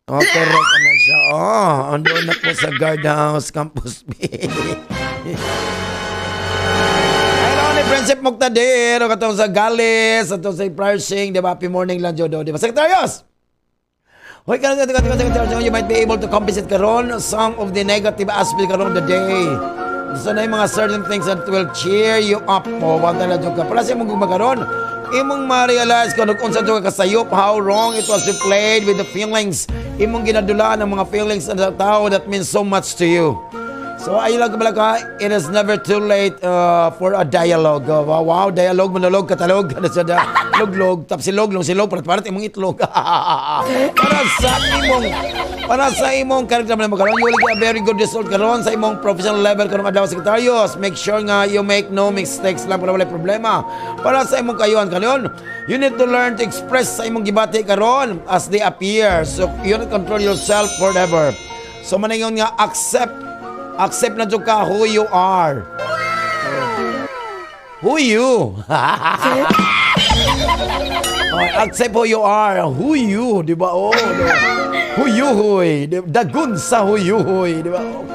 S3: Oh, correct na siya. Oh, andun na po sa guard house campus B. Ay, ni Friendship Mugtadir, o katong sa Galis, atong sa Pricing, di ba? Happy morning lang, Jodo, di ba? Secretarios! Hoy, karon you might be able to compensate karon some of the negative aspects karon of the day. So na yung mga certain things that will cheer you up po. Wala na jud ka. Para sa imong gugma karon, imong ma-realize kung unsa jud ka kasayop, how wrong it was you played with the feelings. Imong ginadulaan ang mga feelings ng tao that means so much to you. So ayun lang kabala ka, it is never too late for a dialogue. Wow, dialogue, monologue, katalog, ano siya da, luglog, tapsilog, longsilog, parat-parat imong itlog. Para sa imong character man karon, you will get a very good result karon sa imong professional level karong adlaw, Secretarios. Make sure nga you make no mistakes lang para walay problema. Para sa imong kayuhan karon, you need to learn to express sa imong gibati karon as they appear. So you need to control yourself forever. So maningon nga accept na jud ka who you are. Who you? Oh, accept who you are. Who you, di ba? Oh, di ba? Who you huy. Dagun sa who you huy, di ba? Oh.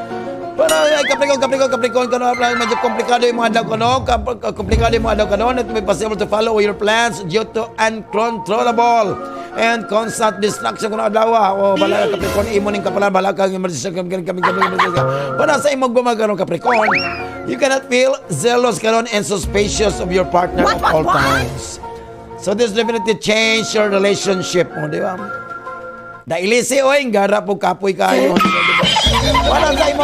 S3: Pero ay, Capricorn, Capricorn, Capricorn, kano, medyo komplikado yung mga adlaw kano, komplikado yung mga adlaw kano, not be possible to follow your plans due to uncontrollable and constant distraction kuno adlaw. Oh, bala Capricorn, imo ning kapalan, bala kang emergency kami kami kami kami. Para sa imong gumagaron Capricorn, you cannot feel zealous karon and suspicious of your partner
S4: What,
S3: at
S4: what,
S3: all
S4: what?
S3: times. So this definitely change your relationship mo, di ba? Dailisi, oy, gara po kapoy kayo. Di ba?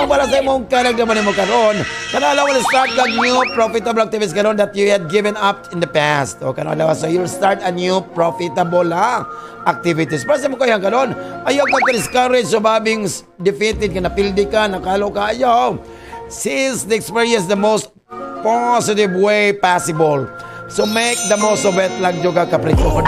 S3: Para sa imong karagdaman mo karon, kanala will start kag new profitable activities karon that you had given up in the past. O kanala, so you'll start a new profitable ha, activities. Para sa mo kaya karon, ayaw ka discourage sa babing defeated ka, napildi ka, nakalo ka, ayaw. Seize the experience the most positive way possible. So make the most of it lang jud ka, Capricorn.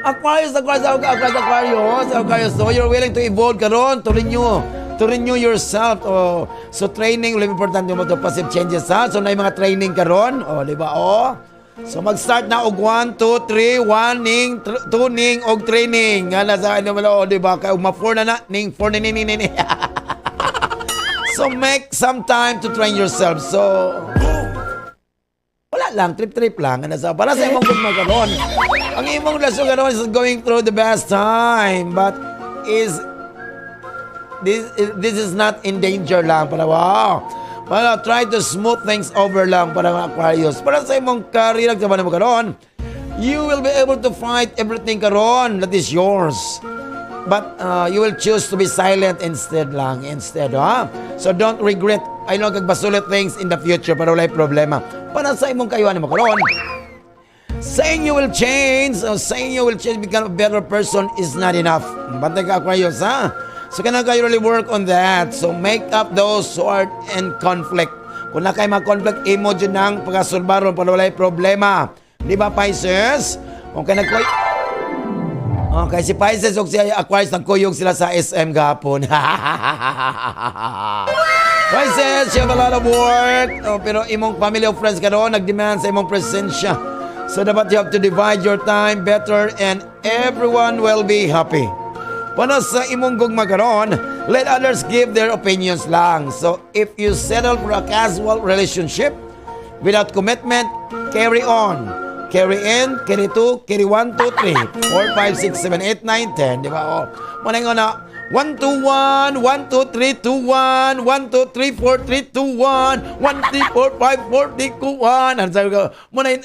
S3: Aquarius, Aquarius, Aquarius, Aquarius, Aquarius. So you're willing to evolve karon, to renew yourself. Oh, so training, really importante mo to positive changes ha. So na mga training karon, oh, di ba? Oh. So mag-start na og 1 2 3 1 ning 2 ning og training. Nga na sa ano mo, oh, di ba? Kay ma 4 na na ning 4 ning ning ning. So make some time to train yourself. So wala lang, trip-trip lang. Ano sa para sa imong gugma karon. Ang imong relasyon karon is going through the best time, but is this this is not in danger lang para wow. Para try to smooth things over lang para mga Aquarius. Para sa imong career sa mo karon, you will be able to fight everything karon that is yours. But you will choose to be silent instead lang, instead, ha? So don't regret. I know kag basulit things in the future para walay problema. Para sa imong kayuhan mo karon, saying you will change or saying you will change, become a better person is not enough. Bantay ka, Aquarius, ha? So kailangan kayo really work on that. So make up those who are in conflict. Kung na kayo mga conflict, imo dyan ng pagkasulbaron para walay problema. Di ba, Pisces? Kung kayo nagkoy. Okay, si Pisces ug si Aquarius nagkuyog sila sa SM gahapon. Pisces, you have a lot of work. Oh, pero imong family or friends karon nagdemand sa imong presensya. So dapat you have to divide your time better and everyone will be happy. Para sa imong gugma karon, let others give their opinions lang. So if you settle for a casual relationship without commitment, carry on. Carry in, carry 2, carry 1, 2, 3, 4, 5, 6, 7, 8, 9, 10. Di ba? Oh. Muna nga na, 1, 2, 1, 1, 2, 3, 2, 1, 1, 2, 3, 4, 3, 2, 1, 1, 3, 4, 5, 4, 3, 2, 1. Ano sabi ko? Muna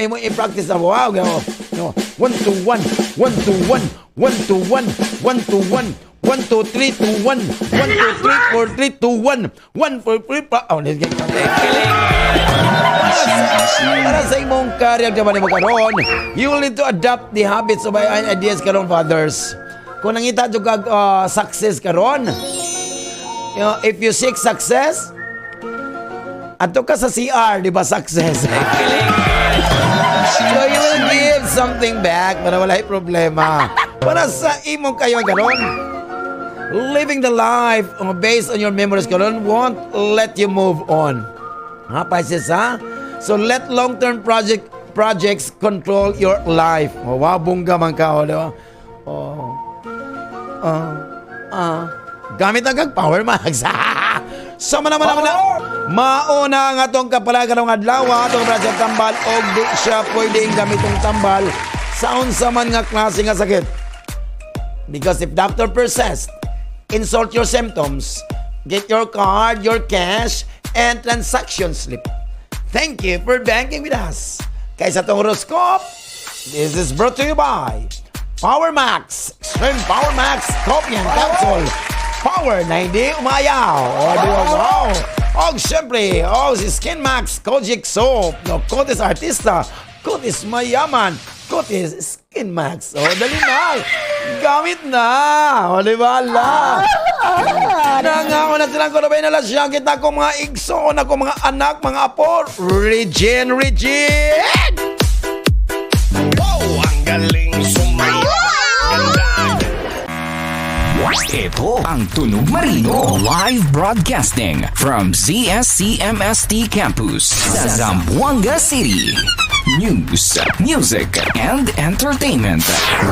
S3: mo i-practice na. Wow, gano. No. 1, 2, 1, 1, 2, 1, 1, 2, 1, 1, 2, 1, 1, 2, 3, 2, 1, 1, 2, 3, 4, 3, 2, 1, 1, 4, 3, 5. Oh, let's get para sa imong career naman mo karon, you will need to adapt the habits of ideas karon fathers. Kung nangita jud kag success karon, if you seek success, adto ka sa CR, di ba success? So you will give something back para walay problema. Para sa imong kayo karon, living the life based on your memories karon won't let you move on. Ha, Pisces, ha? So let long-term projects control your life. Oh, wow, bongga man ka, oh, di ba? Oh. Ah. Ah. Gamit ang kag Power Max. So man naman naman na. Mauna nga atong kapalagan ng adlaw, atong sa tambal og di siya pwedeng gamitong tambal sa unsa man nga klase nga sakit. Because if doctor persists, insult your symptoms, get your card, your cash, and transaction slip. Thank you for banking with us. Kaysa tong horoscope, this is brought to you by Power Max, Extreme Power Max Coffee and Capsule. Power na hindi umayaw. O, di ba? Wow. Og syempre, oh, si Skin Max Kojic Soap. No, Kotis Artista, Kotis Mayaman, Kotis Skin Max. O, dali na. Gamit na. O, di ba? Ala. Nangako na silang kurabay na lang siya. Kita ko mga igsoon ako, mga anak, mga apo. Regine, Regine!
S5: Wow! Ang galing sumayaw. Ganda.
S9: Ito ang Tunog Marino live broadcasting from ZSCMST Campus sa Zamboanga City. News, music, and entertainment.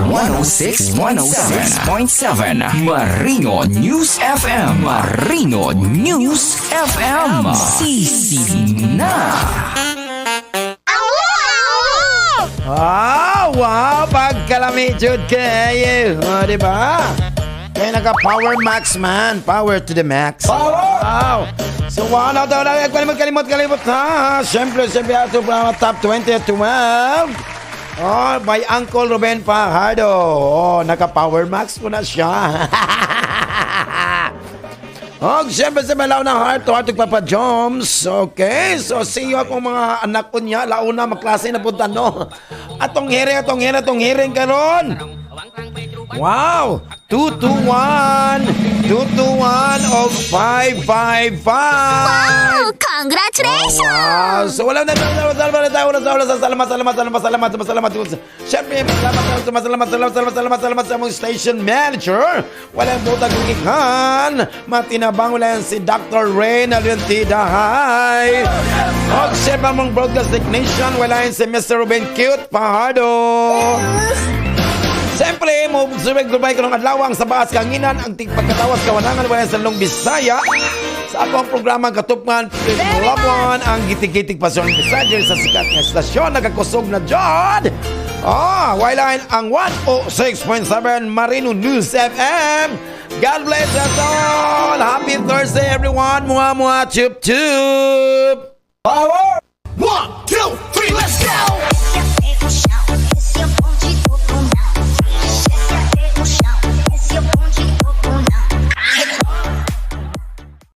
S9: 106 106.7 Marino News FM. Marino News FM. Sisi na.
S3: Wow! Pagkalami, jud kayo. Oh, di ba? Kaya naka Power Max man. Power to the max. Power! Wow! So, wow na daw na. Kalimot, kalimot, kalimot ha. Siyempre, siyempre, ato pa top 20 at 12. Oh, by Uncle Ruben Fajardo. Oh, naka Power Max po na siya. Og siyempre sa malaw na heart to heart ug Papa Joms. Okay, so see you akong mga anak ko niya. Launa, maklase na punta, no? Atong hearing, atong hearing, atong hearing karon. Wow! 221 221 o 555.
S4: Wow! Congratulations!
S3: Wow! So wala na, wala na, wala na, wala na, wala na, salamat, salamat, salamat, salamat, salamat, salamat. Siyempre, salamat, salamat, salamat, salamat, salamat, salamat, salamat sa among station manager. Walang butag gikan. Matinabang wala si Dr. Ray Nalentida. Hi! Og siyempre, among broadcast technician, wala si Mr. Ruben Cute Fajardo. Siyempre, mo sumig goodbye ko ng adlaw ang sa baas kanginan ang tigpagkatawas kawanangan wala sa Long Bisaya. Sa akong programa Katupngan Labuan ang gitig-gitig pasyon Bisaya sa sikat nga estasyon nagakusog na jod. Ah, line ang 106.7 Marino News FM. God bless us all. Happy Thursday, everyone. Mua mua chup chup.
S5: Power! One, two, three, let's go!